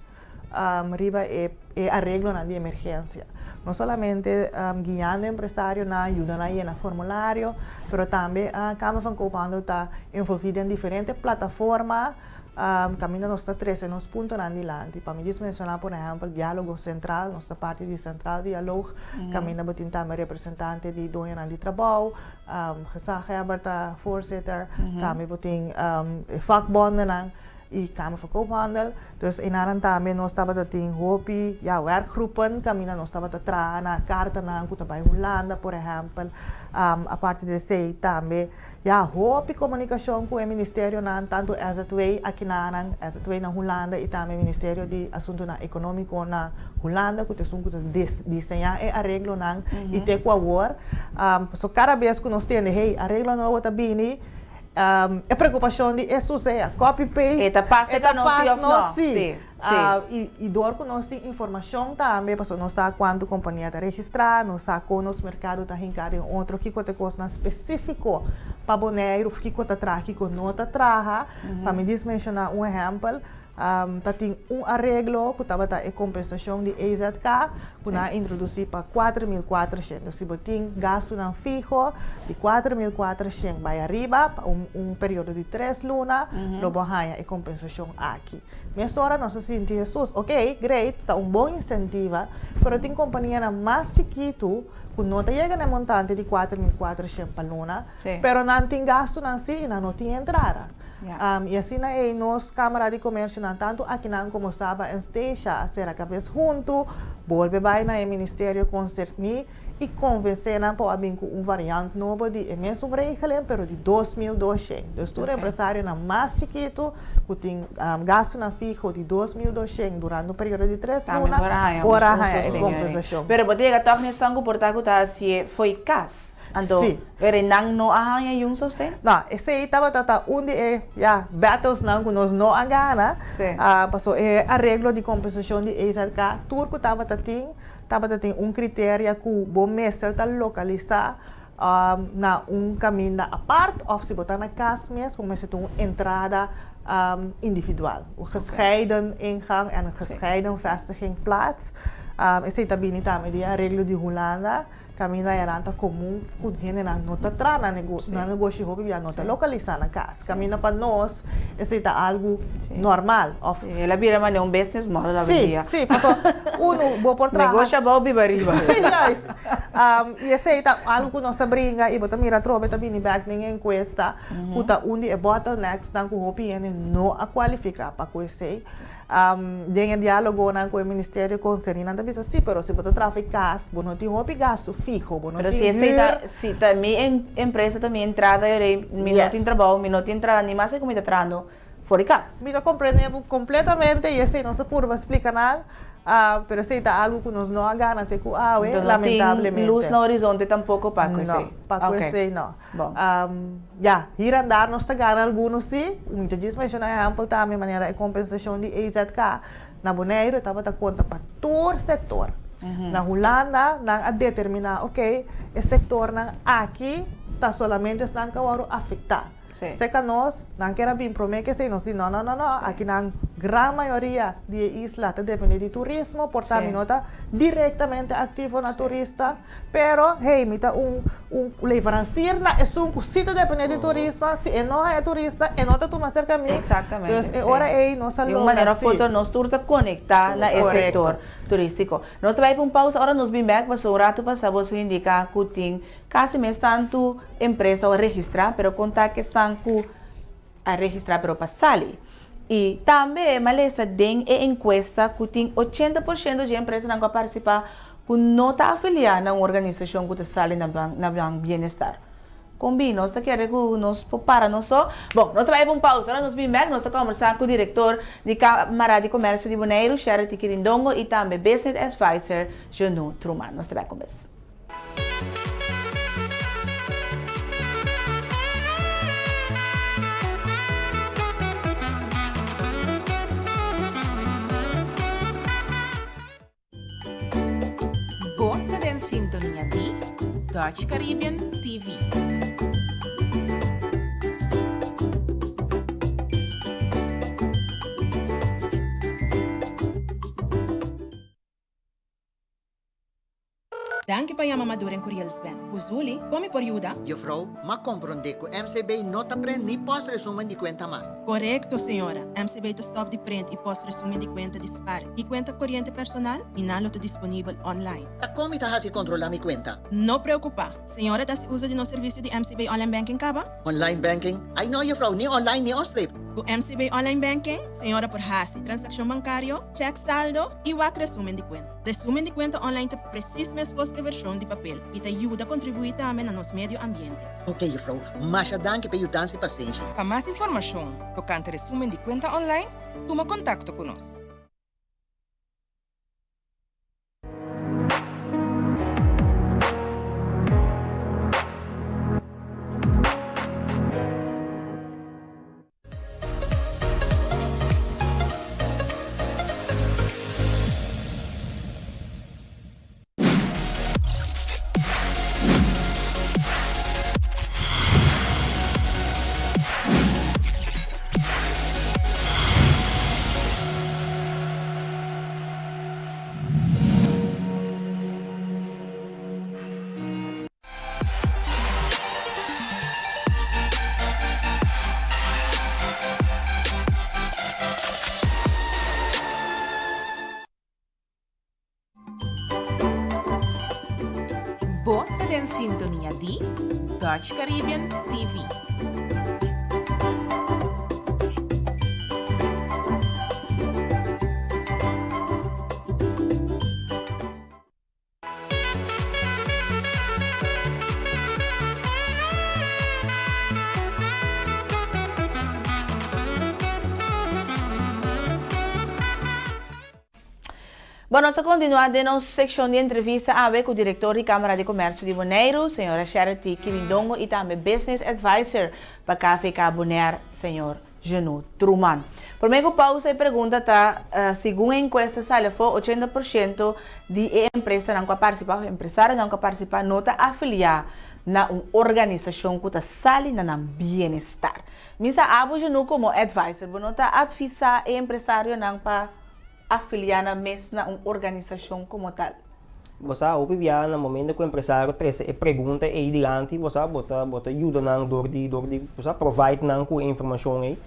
riba e e areglonan di emergensia. No solamente guiando empresarionan, yuda nan yena formulario, pero tambe Kamer van Koophandel ta envolví den diferente plataforma. Kaminda nos ta trese nos puntonan dilanti. Pa mi djis menshoná por ehèmpel Diálogo Sentral, nos ta parti di Centraal Dialoog, kaminda bo tin tambe representante di doñonan di trabou, gezaghebber ta voorzitter, tambe bo tin e vakbondennan i Kamer van Koophandel. Dus einanan tambe nos tabata tin hopi, ya, werkgroepen kaminda nos tabata traha na kartanan ku ta bai Hulanda por ehèmpel. Aparte di esei tambe. Ya hopi komunikashon ku e ministerionan, tantu SZW akinanan, SZW na Hulanda i tambe Ministerio di Asuntunan Ekonómiko na Hulanda ku ta esun ku ta diseñá e areglonan i te ku awor. Pasobra kada bes ku nos tende hey areglo nobo ta bini, e preokupashon di e susea, copy paste, E ta pas e ta nos si òf no? Sí. I dor ku nos tin informashon tambe, pasobra nos sa kuantu kompania ta registrá, nos sa kon nos merkado ta hinká den otro, kiko ta e kosnan spesífiko pa Boneiru, kiko ta traha, kiko no ta traha. Pa mi dis menshoná un ehèmpel, ta tin un areglo ku tabata e kompensashon di EZK ku nan a introdusí pa 4400. Dus si bo tin gastunan fiho di 4400 bai ariba pa un periodo di tres luna, lo bo haña e kompensashon aki. Mesora nos a sinti Hesus, ok, great, ta un bon insentiva, pero tin kompanianan mas chikitu ku no ta yega na e montante di 4400 pa luna, pero nan tin gastunan sí i nan no tin entrada. I asina ei nos Kámara di Komersionan tantu akinan komo Saba en Statia a sera kabes huntu, bolbe bai na e ministerio konserní i konvensé nan pa a bin ku un variant nobo di e mesun regeling pero di 2200. Dus tur empresarionan mas chikitu ku tin gastunan fiho di 2200 durante un periodo di tres luna por a haña e kompensashon. Pero bo ta yega tòg n'e ku por ta ku ta hasié fo'i kas. Anto pero nan no a haña yun sosten? No, esei tabata ta un di e, ya, battlesnan ku nos no a gana. Pasobra e areglo di kompensashon di EZK tur ku tabata tin Tabata tin un criteria cu bo mester ta localisa na un caminda apart of si bo ta na cas mes bo mester tin un entrada individual, un gescheiden ingang en een gescheiden vestigingplaats. Esey ta bini tambe di e areglo di Hulanda. Caminda yanan ta comun cu hendenan no ta traha nan nan negoshi hopi bia no ta localisa na cas. Caminda pa nos esey ta algo normal of. Sí, el a bira manera un business model awendia. Sí, sí, paso uno bo por traha. Negoshi abou biba riba. Sí, juist. Y esey ta algo cu nos ta bringa y bo ta mira atrobe ta bini bek den e encuesta cu ta un di e bottlenecks nan cu hopi hende no a cualifica pa cu esey. Den e diálogonan ku e ministerio konserní nan ta bisa sí, pero si bo ta traha e kas, bo no tin hopi gastu fiho, bo no Pero tin si esei ta, hür. si ta mi empresa ta mi entrada yo rei, mi no tin trabou, mi no tin entrada ni mas ku mi ta trahando for di kas. Mi ta komprendé bo kompletamente i esei nos a purba splika nan, pero esei ta algu ku nos no a gana te ku awe, Enton no tin lamentablemente. lus na horizonte tampoko pa ku esei. No, pa ku esei no. Bon. Ya, hier en daar nos ta gana algunos sí. Mi ta djis menciona ehempel tambe manera e compensacion di EZK na Boneiru e tabata conta pa tur sector. Na Hulanda nan a determina ok e sectornan aki ta solamente esnan cu a worde afecta. Cerca nos nan kier a bin prome cu esey nos di no no no no aki nan gran mayoria di e isla ta depende di turismo por ta mi no ta directamente activo na turista. Pero, hey, mi ta un un leverancier na esun ku si ta depende di turismo, si e no haña turista, e no ta tuma serka mi. Exactamente, Dus e ora ei nos a Di un logra manera of si. otro nos tur ta konektá na e sektor turístiko. Nos ta bai pa un pausa, ora nos bin bèk pasobra un ratu pasá boso indiká ku tin kasi mes tantu empresa a registrá, pero konta ku esnan ku a registrá pero pa sali. I tambe malesa den e enkuesta ku tin 80% dje empresanan ku a partisipá ku no ta afiliá na un organisashon ku ta sali na na nan bienestar. Kon bin? Nos ta kere ku nos por para nos so? Bon, nos ta bai pa un pausa. Ora nos bin bèk nos ta kòmbersá ku direktor di Kámara di Komèrsio di Boneiru, Sherity Kirindongo i tambe Business Advisor Jeanu Truman. Nos ta bèk un bes. Bo ta den sintonia di Dutch Caribbean TV. Danki pa yama Maduren Curiels Bank. Ku Zuli, kon mi por yuda? Juffrouw, m'a komprondé ku MCB no ta prent ni post resumen di kuenta mas. Korekto, señora. MCB ta stòp di prent i post resumen di kuenta di spar i kuenta koriente personal i nan lo ta disponibel online. Ta kon mi ta hasi kontrolá mi kuenta? No preokupá. Señora ta hasi uso di nos servisio di MCB Online Banking kaba? Online banking? Ai no, juffrouw, ni online ni onstreep. Ku MCB Online Banking, señora por hasi transakshon bankario, chèk saldo i wak resumen di kuenta. Resumen di kuenta online ta presis meskos ku e vershon di papel i ta yuda kontribuí tambe na nos medio ambiente. Ok, juffrouw, masha danki pa e yudansa i pasenshi. Pa mas informashon tokante resumen di kuenta online, tuma kontakto ku nos. Bo ta den sintonia di Dutch Caribbean TV. Bon, nos ta kontinuá den nos sekshon di entrevista awe ku direktor di Kámara di Komèrsio di Boneiru, señora Charity Kirindongo i tambe Business Advisor pa KVK Bonaire, señor Jeanu Truman. Promé ku pausa e pregunta ta, segun e enkuesta sali afó 80 por shento di e empresanan ku a partisipá òf empresarionan ku a partisipá no ta afiliá na un organisashon ku ta sali na nan bienestar. Mi sa abo Jeanu komo advisor bo no ta atvisá e empresarionan pa afiliá nan mes na un organisashon komo tal? Bo sa, hopi bia na momento ku empresario trese e pregunta ei dilanti, bo sa, bo ta bo ta yuda nan dor di dor di bo sa, provide nan ku e informashon ei.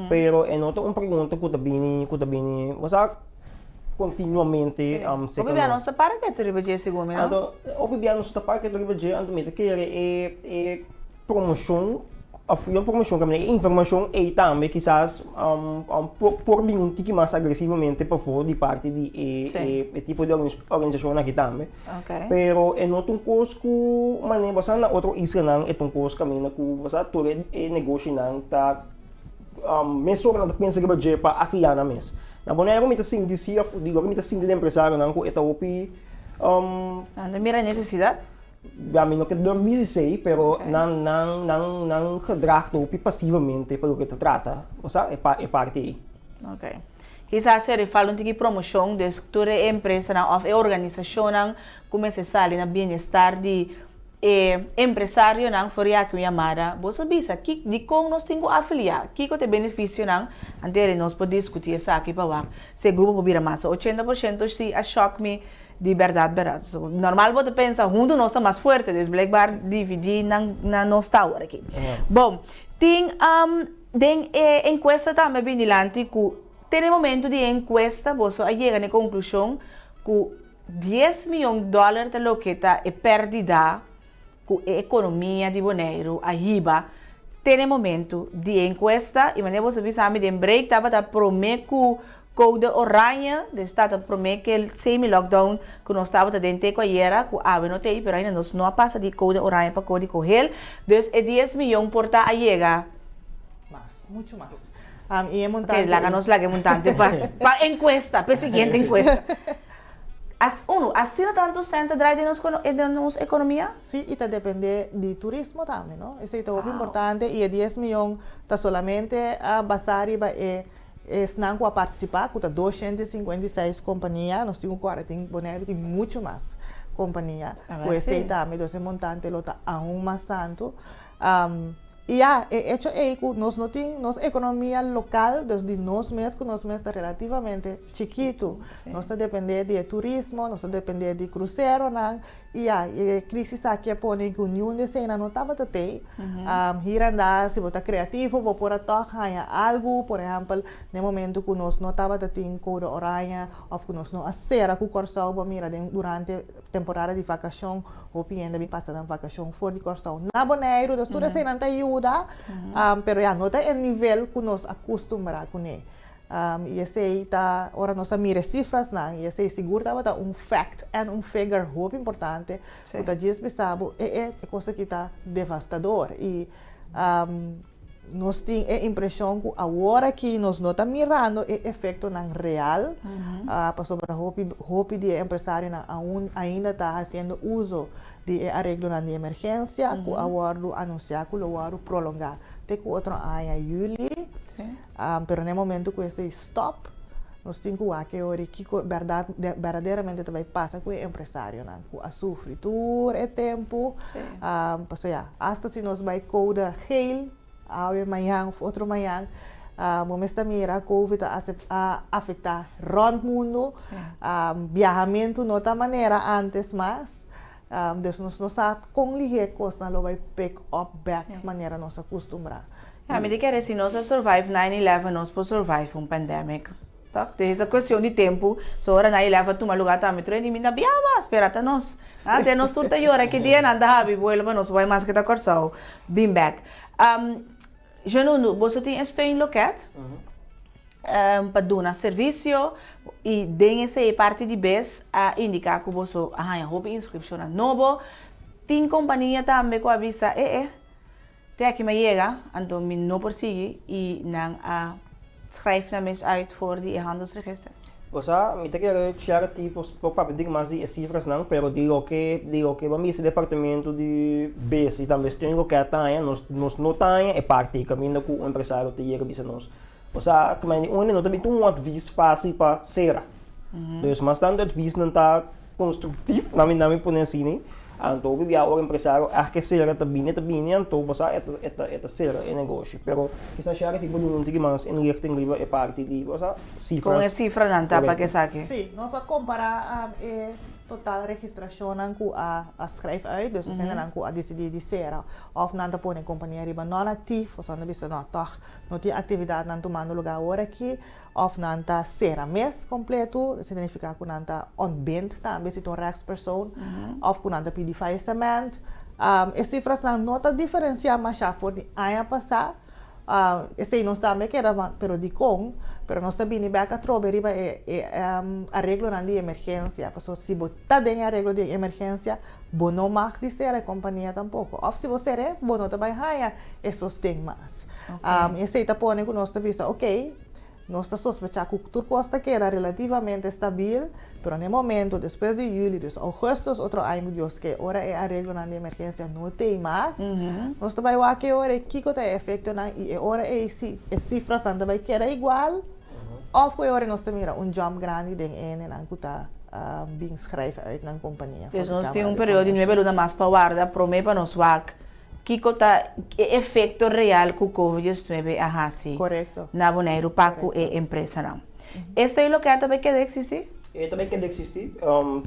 Pero e no ta un pregunta ku ta bini ku ta bini, bo sa, kontinuamente serka Hopi bia nos ta para ketu riba dje segun mi, no? Anto, hopi bia nos ta para ketu riba dje, anto mi ta kere e e Promocion of no promocion caminda e informacion ey tambe kisas por bin un tiki mas agresivamente pafo di parti di e tipo di organisacion aki tambe. Pero e no ta un cos cu mane bo sa na otro islanan e ta un cos caminda cu bo sa tur e negoshinan ta mesora nan ta pensa riba dje pa afiliá nan mes. Na Boneiru mi ta sinti si of digo mi ta sinti di empresarionan cu e ta hopi. Nan ta mira necesidad. Ya mi no ke durf bisa esei, pero nan nan nan nan gedrag ta hopi pasivamente pa loke ta trata, bo sa, e pa e parti ei. Ok. Kisas ser e falta un tiki promoshon, dus tur e empresanan òf e organisashonnan ku mester sali na bienestar di e empresarionan for yaki un yamada, boso bisa ki dikon nos tin ku afiliá, kiko ta e benefisionan, anto eri nos por diskutí esaki pa wak si e grupo por bira mas. So 80% si a shòk mi. Di berdad berdad. So, normal bo ta pensa hunto nos ta mas fuerte, dus blijkbaar dividi nan na nos ta awor aki. Bon, tin um, den e encuesta tambe bin dilanti cu te den momento di e encuesta boso a yega na e conclusion cu dies miyon dollar ta loke ta e perdida cu e economia di Boneiru a hiba te den momento di e encuesta y manera boso bisa mi den break tabata prome cu code oranje, dus tabata prome cu e semi lockdown cu nos tabata den te cu ayera cu awe no tey pero ainda nos no a pasa di code oranje pa code geel, dus e dies miyon por ta a yega. Mas, mucho mas. Y e montante. Ok, laga nos laga e montante pa pa encuesta, pa e siguiente encuesta. As, unu, asina tantu sèn ta drai den nos den nos ekonomia? Sí, i ta dependé di turismo tambe, no? Esei ta hopi importante i e dies miyon ta solamente basá riba e esnan ku a partisipá, ku ta 256 kompania. Nos tin ku kòrda tin Boneiru tin muchu mas kompania ku esei tambe, dus e montante lo ta aun mas tantu. I ya, e echo ei ku nos no tin nos ekonomia lokal, dus di nos mes ku nos mes ta relativamente chikitu. Nos ta dependé di e turismo, nos ta dependé di kruseronan, i ya, e krisis aki a pone ku niun di eseinan no tabata tei. Hir en dar, si bo ta kreativo bo por a tòg haña algu, por ehèmpel, na e momentu ku nos no tabata tin kode oranje òf ku nos no a sera ku Kòrsou, bo a mira den durante temporada di vakashon hopi hende bin pasa nan vakashon for di Kòrsou na Boneiru, dus tur eseinan ta yuda, pero ya no ta e nivel ku nos a kustumbrá kuné. I esei ta ora nos a mira e sifrasnan i esei sigur tabata un fact en un figure hopi importante ku ta djis bisa bo e e kos aki ta devastador i nos tin e impreshon ku awor aki nos no ta mirando e efektonan real pasobra hopi hopi di e empresarionan aun ainda ta hasiendo uso di e areglonan di emergensia ku a wòrdu anunsiá ku lo wòrdu prolongá te ku otro aña yüli. Pero na e momento ku esei stòp nos tin ku wak e ora kiko bèrdat berdaderamente ta bai pasa ku e empresarionan ku a sufri tur e tempu. Pasobra ya, asta si nos bai kouda geel awe, mañan òf otro mañan, bo mes ta mira covid a a afektá rònt mundu. Biahamentu no ta manera ántes mas. Dus nos no sa kon lihé kosnan lo bai pick up bèk manera nos a kustumbrá. Ja, mi ta kere si nos a survive 9/11 nos por survive un pandemic. Toch? Dus ta cuestion di tempu. So ora 9/11 a tuma lugar tambe tur hende mi ta bia mas, spera ta nos. Ah, te nos tur ta yora ki dia nan ta habi vuelo pa nos por bai mas ke ta Kòrsou bin bek. Um, Janundu, boso tin e steunloket um, pa duna servisio i den esei parti di bes a indiká ku boso a haña hopi inskripshonnan nobo. Tin kompania tambe ku a bisa, e e, Te aki mi a yega, anto mi no por sigui i nan a schrijf nan mes uit for di e handelsregister. Bo sa, mi ta kere share tipo por papia un tiki mas di e cifrasnan, pero di loke di loke bo misa departamento di bes i tambe steun loke ta haña, nos nos no ta haña e parti kaminda ku un empresario ta yega bisa nos. Bo sa, ku mei un no ta bin un advis fásil pa sera. Dus mas tantu advisnan ta Constructief, na mi na mi pone asina, anto hopi bia ora empresario ègt ke sera ta bini ta bini anto bo sa e ta e ta e ta sera e negoshi pero kisas Sherry tin por duna un tiki mas inlichting riba e parti di bo sa Kon e sifras sifranan ta pa korekto. esaki? Sí, nos a kompará e total registrashonnan ku a a schrijf uit, dus esendenan ku a disidí di sera òf nan ta pone kompania riba non-aktief, osea nan ta bisa no tòg no tin aktividatnan tumando lugá awor aki. Of nan ta sera mes kompletu, esei ta nifiká ku nan ta ontbind tambe si ta un rechtspersoon, of ku nan ta pidi faillissement. E sifrasnan no ta diferensiá mashá for di aña pasá. Esei nos tambe keda van, pero dikon? Pero nos ta bini bèk atrobe riba e e areglonan di emergensia, pasobra si bo ta den e areglo di emergensia, bo no mag di sera e kompania tampoko. Of si bo ser'é, bo no ta bai haña e sosten mas. Esei ta pone ku nos ta bisa, okey, nos ta sospechá ku tur kos ta keda relativamente stabil, pero na e momento despues di yüli, dus ougùstùs otro aña ku Dios ke, ora e areglonan di emergensia no t'ei mas, nos ta bai wak e ora ei kiko ta e efektonan i e ora ei si e sifrasnan ta bai keda igual òf ku e ora ei nos ta mira un jump grandi den e hendenan ku ta bin schrijf uit nan kompania for Dus di nos tin Kámara un di periodo di Komersio. nuebe luna mas pa warda promé pa nos wak Kiko ta e efekto real ku Covid 19 a hasi na Boneiru pa ku e empresanan? Esto i loke a ta bai keda eksistí? E ta bai keda eksistí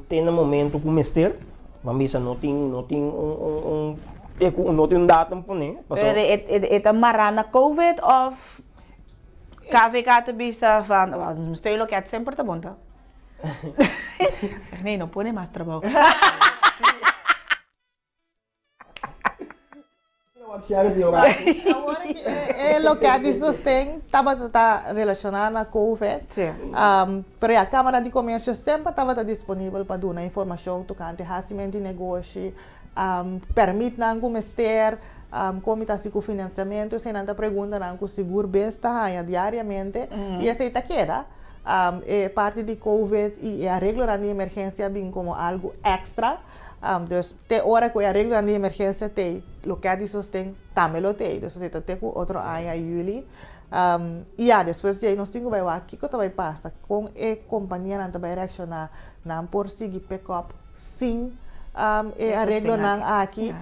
te na momento ku mester. Ban bisa no tin no tin un un un te ku no tin un datum poné paso. Pero e ta mará na Covid òf KVK ta bisa van mester i loke semper ta bon ta? Zeg nee no pone mas trabou. Awor aki e loket di sosten tabata ta relashoná na Covid. Pero ya Kámara di Komersio semper tabata disponibel pa duna informashon tokante hasimentu di negoshi, pèrmitnan ku mester, kon mi ta hasi ku finansiamentu. Eseinan ta preguntanan ku sigur bes ta haña diariamente i esei ta keda. E parti di Covid i e areglonan di emergensia a bin komo algu èkstra. Dus te ora ku e areglonan di emergensia t'ei, loke di sosten tambe lo t'ei. Dus esei ta te ku otro aña yüli. I ya, despues di ei nos tin ku bai wak kiko ta bai pasa, kon e kompanianan ta bai reakshoná, nan por sigui pick up sin. E areglonan aki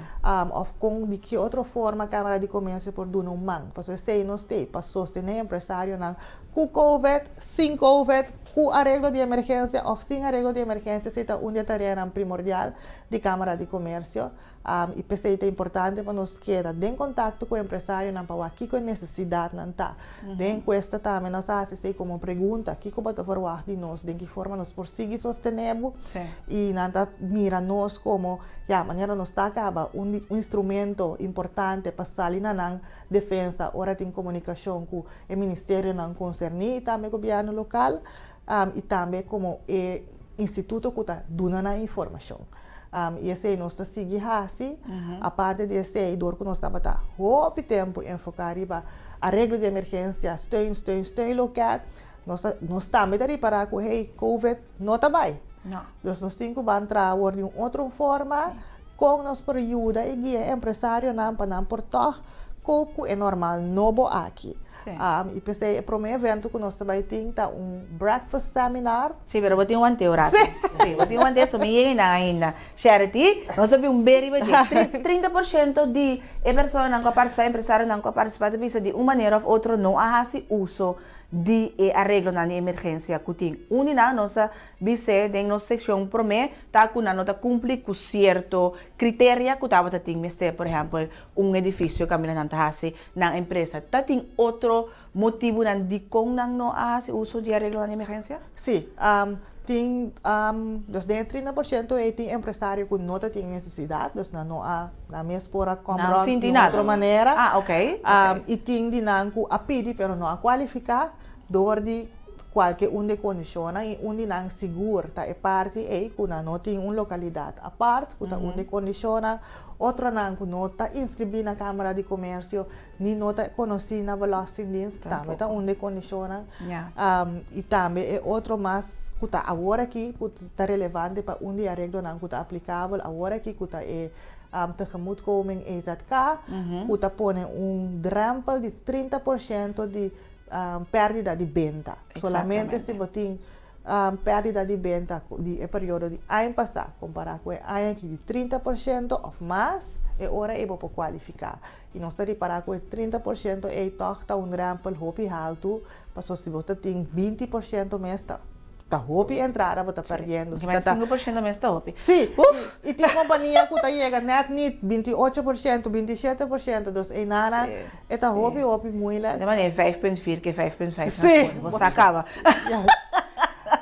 òf kon di ki otro forma Kámara di Komersio por duna un man. Pasobra esei nos t'ei pa sostené empresarionan ku covid, sin covid, ku areglo di emergensia òf sin areglo di emergensia. Esei ta un di e tareanan primordial di Kámara di Komersio. I p'esei ta importante pa nos keda den kontakto ku empresarionan pa wak kiko e nesesidatnan ta. Den enkuesta tambe nos a hasi esei komo pregunta, kiko bo ta verwagt di nos, den ki forma nos por sigui sostené bo? I nan ta mira nos komo, ya, manera nos ta kaba un di un instrumento importante pa sali na nan defensa ora tin komunikashon ku e ministerionan konserní i tambe gobièrnu lokal, i tambe komo e instituto ku ta duna nan informashon. I esei nos ta sigui hasi. Aparte di esei, dor ku nos tabata hopi tempu enfoká riba areglo di emergensia, steun, steun, steunloket, nos ta nos tambe ta ripará ku hey, covid no ta bai. Dus nos tin ku ban traha awor di un otro forma kon nos por yuda i guia e empresarionan pa nan por tòg koop ku e normal nobo aki. I p'esei e promé evento ku nos ta bai tin ta un breakfast seminar. Sí, pero bo tin want'é un rato. Sí, bo tin want'é, so mi yega einan ainda. Charity, nos ta bin un be riba dje. 30% di e personanan ku a partisipá, empresarionan ku a partisipá ta bisa di un manera òf otro no a hasi uso di e areglonan di emergensia ku tin. Un di nan nos a bis'é den nos sekshon promé ta ku nan no ta kumpli ku sierto kriteria ku tabata tin mester, por ehèmpel, un edifisio kaminda nan ta hasi nan empresa. Ta tin otro Motibunan dikon nan no a hasi uso di areglonan di emergensia? Sí, tin, dus den e 30% ei tin empresario ku no ta tin nesesidat, dus nan no a, nan mes por a kom rònt di un otro manera. Ah, oké. I tin di nan ku a pidi pero no a kualifiká dor di kualke un di e kondishonnan i un di nan sigur ta e parti ei ku nan no tin un lokalidat apart ku ta un di e kondishonnan, otronan ku no ta inskribí na Kámara di Komersio Ni no ta konosí na Belastingdienst, tambe ta un di e kondishonnan. I tambe e otro mas ku ta awor aki, ku ta relevante pa un di e areglonan ku ta aplikabel awor aki, ku ta e tegemoetkoming EZK, ku ta pone un drèmpel di 30% di pèrdida di benta. Solamente si bo tin Pèrdida di benta di e periodo di aña pasá kompará ku e aña aki di 30% òf mas, e ora ei bo por kualifiká. I nos ta ripará ku e 30% ei tòg ta un drèmpel hopi haltu, pasobra si bo ta tin 20% mes ta ta hopi entrada bo ta pèrdiendo. Si ta 5% mes ta hopi. Sí, i tin kompania ku ta yega nèt nit 28%, 27%, dus einanan E ta hopi hopi moeilijk. De manera 5.4 ke 5.5 na skol. Bo sa kaba.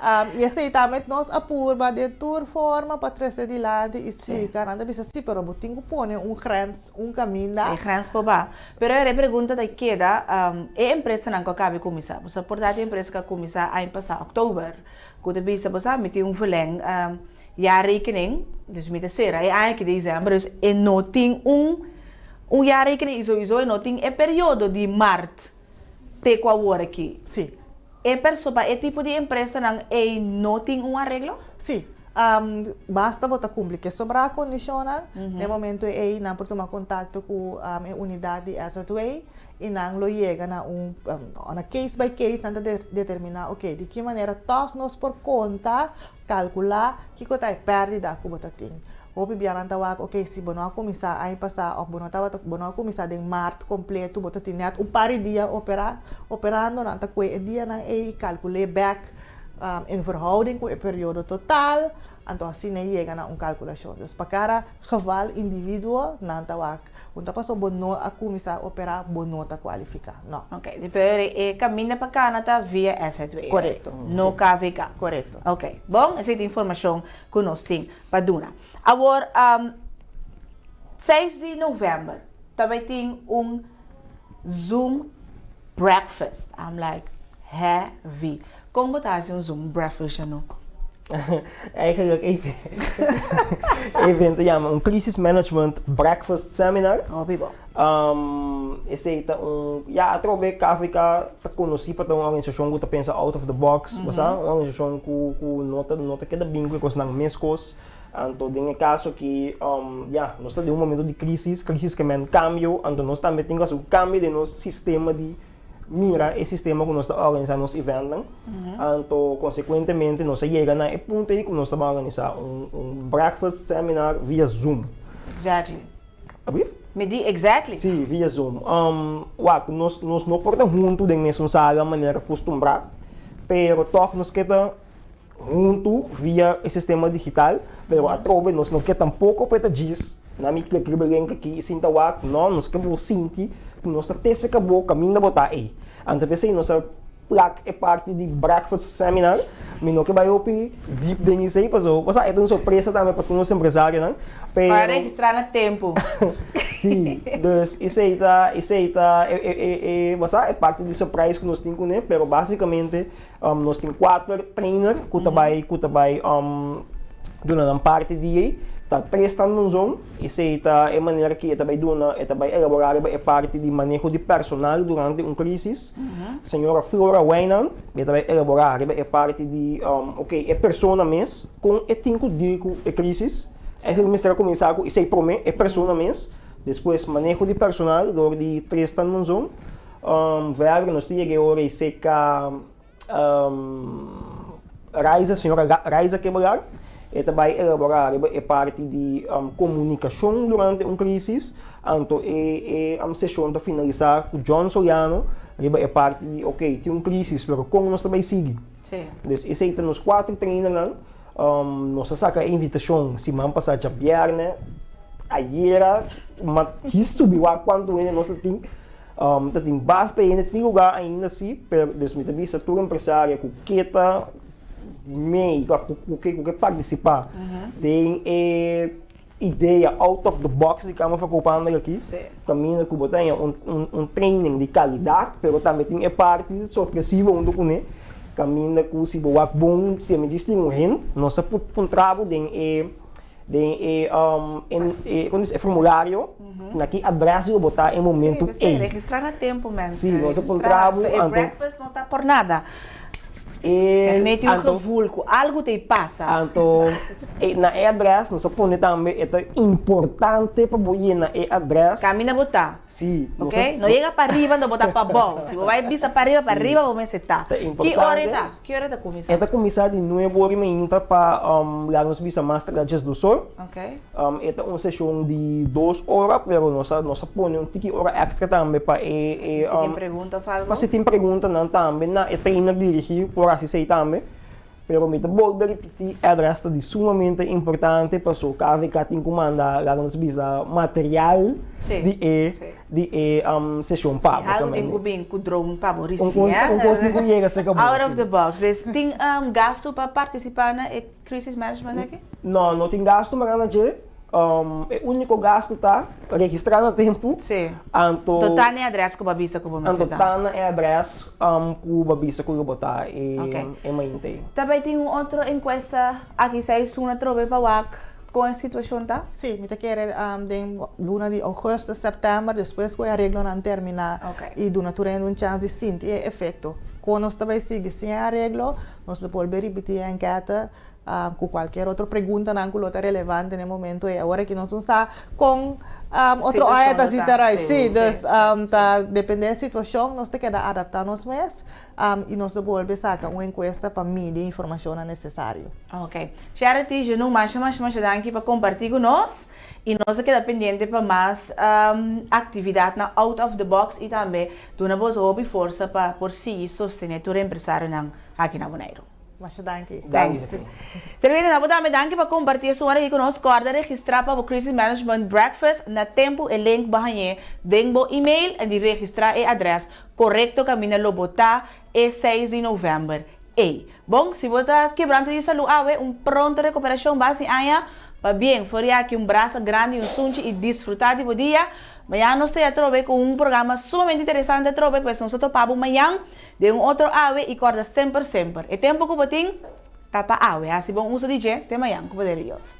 I esei tambe nos a purba den tur forma pa trese dilanti i splika. Nan ta bisa si, pero bo tin ku pone un grens, un kaminda. E grens por ba. Pero e pregunta ta keda, e empresanan ku a kaba di kuminsá, bo sa por ta tin empresa ku a kuminsá aña pasá òktober, ku ta bisa bo sa mi tin un verleng jaarrekening, dus mi ta sera e aña aki desèmber, dus e no tin un Un jaarrekening y sowiso e no tin e periodo di maart te cu awor aki. Sí. E perso pa e tipo di empresanan ey no tin un areglo? Sí. Basta bo ta cumpli cu e sobrá condicionnan, den momento ey nan por tuma contacto cu e unidad di SZW y nan lo yega na un, on a case by case nan ta determina ok di ki manera tog nos por conta, calcula kico ta e perdida cu bo ta tin. Hopi bia nan ta wak, ok, si bo no a kuminsá aña pasá òf bo no tabata, bo no a kuminsá den mart kompletu, bo ta tin nèt un par di dia operá, operando, nan ta kue e dianan ei i kalkul'é bèk en verhouding ku e periodo total, anto asina e yega na un kalkulashon. Dus pa kada geval individuo nan ta wak, un ta pasobra bo no a kuminsá operá, bo no ta kualifiká, no. Ok, di pero e kaminda pa kana ta via SZW. Korekto. No KVK. Korekto. Ok, bon, esei ta informashon ku nos tin. pa duna. Awor, 6 di november ta bai tin un Zoom breakfast. I'm like, heavy. Kon bo ta hasi un Zoom breakfast, Jano? Eigenlijk e evento yama un Crisis Management Breakfast Seminar. Hopi bon. Esei ta un, ya atrobe KVK ta konosí pa ta un organisashon ku ta pensa out of the box, bo sa, un organisashon ku ku no ta no ta keda bin ku e kosnan meskos. Anto den e kaso aki, ya, nos ta den un momento di krisis, krisis ke men kambio, anto nos tambe tin ku hasi un kambio den nos sistema di. mira e sistema ku nos ta organisá nos eventnan. Anto konsekuentemente nos a yega na e punto ei ku nos ta ban organisá un un breakfast seminar via Zoom. Exactly. Abi? Mi di exactly. Sí, via Zoom. Wak, nos nos no por ta huntu den mesun sala manera kustumbrá, pero tòg nos ke ta huntu via e sistema digital, pero atrobe nos no ke tampoko pa e ta djis na mi klek riba e link aki i sinta wak, no, nos ke bo sinti ku nos ta tese ka bo kaminda bo ta ei. Anto p'esei nos a plak e parti di breakfast seminar, mi no ke bai hopi deep den esei paso bo sa e ta un sorpresa tambe pa tur nos empresarionan, pero. Pa registrá na tempu. Sí, dus esei ta esei ta e e e bo sa e parti di surprise ku nos tin kuné, pero basikamente Nos tin kuater trainer ku ta bai ku ta bai duna nan parti di ei. Ta Tristan Monzon, esei ta e manera ki e ta bai duna, e ta bai elaborá riba e parti di maneho di personal durante un krísis. Señora Flora Wijnand, e ta bai elaborá riba e parti di oke e persona mes kon e tin ku deal ku e krísis. Eigenlijk mester a kuminsá ku esei promé, e persona mes, despues maneho di personal dor di Tristan Monzon. Verder nos ta yega e ora y seca Raiza, señora Raiza Kebrar, e ta bay elabora riba e parti di comunicacion durante un crisis, anto e e sesion ta finalisa cu John Soriano riba e parti di ok tin un crisis pero con nos ta bay sigui. Dus esey ta nos cuatro trainernan, nos a saca e invitacion siman pasa djabierne, ayera ma kis subi wak cuanto hende nos ta tin. Ta tin basta hende tin lugar ainda si, pero dus mi ta bisa tur empresario ku ke ta mee òf ku ke ku ke partisipá den e idea out of the box di Kamer van Koophandel aki, kaminda ku bo ta haña un un training di kalidat, pero tambe tin e parti sorpresivo huntu kuné, kaminda ku si bo wak bon, si mi djis tin un hint, nos a puntra bo den e. Den e e como dice e formulario na ki adres lo bo ta e momento Sí, ei. registra na tempo mensen. Sí, nos a puntra bo So e anto breakfast no ta por nada. E Net tin un anto gevoel cu algo ta e pasa. Anto e na e adres nos a pone tambe e ta importante pa bo yena e adres. Caminda bo ta. Sí, nos Ok, a no yega pariba anto bo ta pabou. Si bo bai bisa pariba, pariba bo mester ta. Ta Ki ora e importante. ta? Ki ora ta kuminsá? E ta kuminsá di nuebe ora i meinta pa laga nos bisa mas tarda djesdos or. Ok. E ta un seshon di dos ora, pero nos a nos a pone un tiki ora èkstra tambe pa e e Si tin pregunta òf algu? Pa si tin preguntanan tambe na e trainer dirigí por hasi esei tambe. Pero mi ta bolbe ripití, adrès ta di sumamente importante paso KVK tin ku manda laga nos bisa material di e di e seshon pa bo. Algo tin ku bin ku drone pa bo risibí. Un kos tin ku yega serka bo. Out of the box. Dus tin gastu pa partisipá na e crisis management aki? No, no tin gastu mara na dje. E úniko gastu ta registrá na tempu. Sí. Anto. Anto ta na e adrès ku bo a bisa ku bo mester Anto ta. ta na e adrès ku bo a bisa ku lo bo ta e e mainta ei. Ta bai tin un otro enkuesta aki seis luna atrobe pa wak kon e situashon ta? Sí, mi ta kere den luna di ougùstus, sèptèmber, despues ku e areglonan terminá i duna tur hende un chans di sinti e efekto. Kon nos ta bai sigui sin e areglo, nos lo bolbe ripití e enkète Cu cualkier otro preguntanan cu lo ta relevante na e momento ey. Awor aki nos no sa con otro aña ta zita right. Sí, dus ta depende e situacion nos ta keda adapta nos mes y nos lo bolbe saca un encuesta pa midi e informacionnan necesario. Ok. Charity, Jenou, masha masha masha danki pa comparti cu nos y nos ta keda pendiente pa mas actividadnan out of the box y tambe duna boso hopi forsa pa por sigui sostene tur empresarionan aki na Boneiru. Masha danki. Thanks. Termina na bo tambe danki pa comparti esun ora aki cu nos. Corda registra pa bo Crisis Management Breakfast na tempo e link bo hañe den bo email en di registra e adres corecto caminda lo bo ta e seis di november ey. Bon, si bo ta quebrante di salud awe un pronto recuperacion basi aña pa bien. For di aki un brasa grandi y un sunchi y disfruta di bo dia. Mañana nos ta ya atrobe cu un programa sumamente interesante atrobe pues nos ta topa bo mañan. Den un otro awe i kòrda semper semper, e tempu ku bo tin ta pa awe. Hasi bon uso di dje te mañan ku poder di Dios.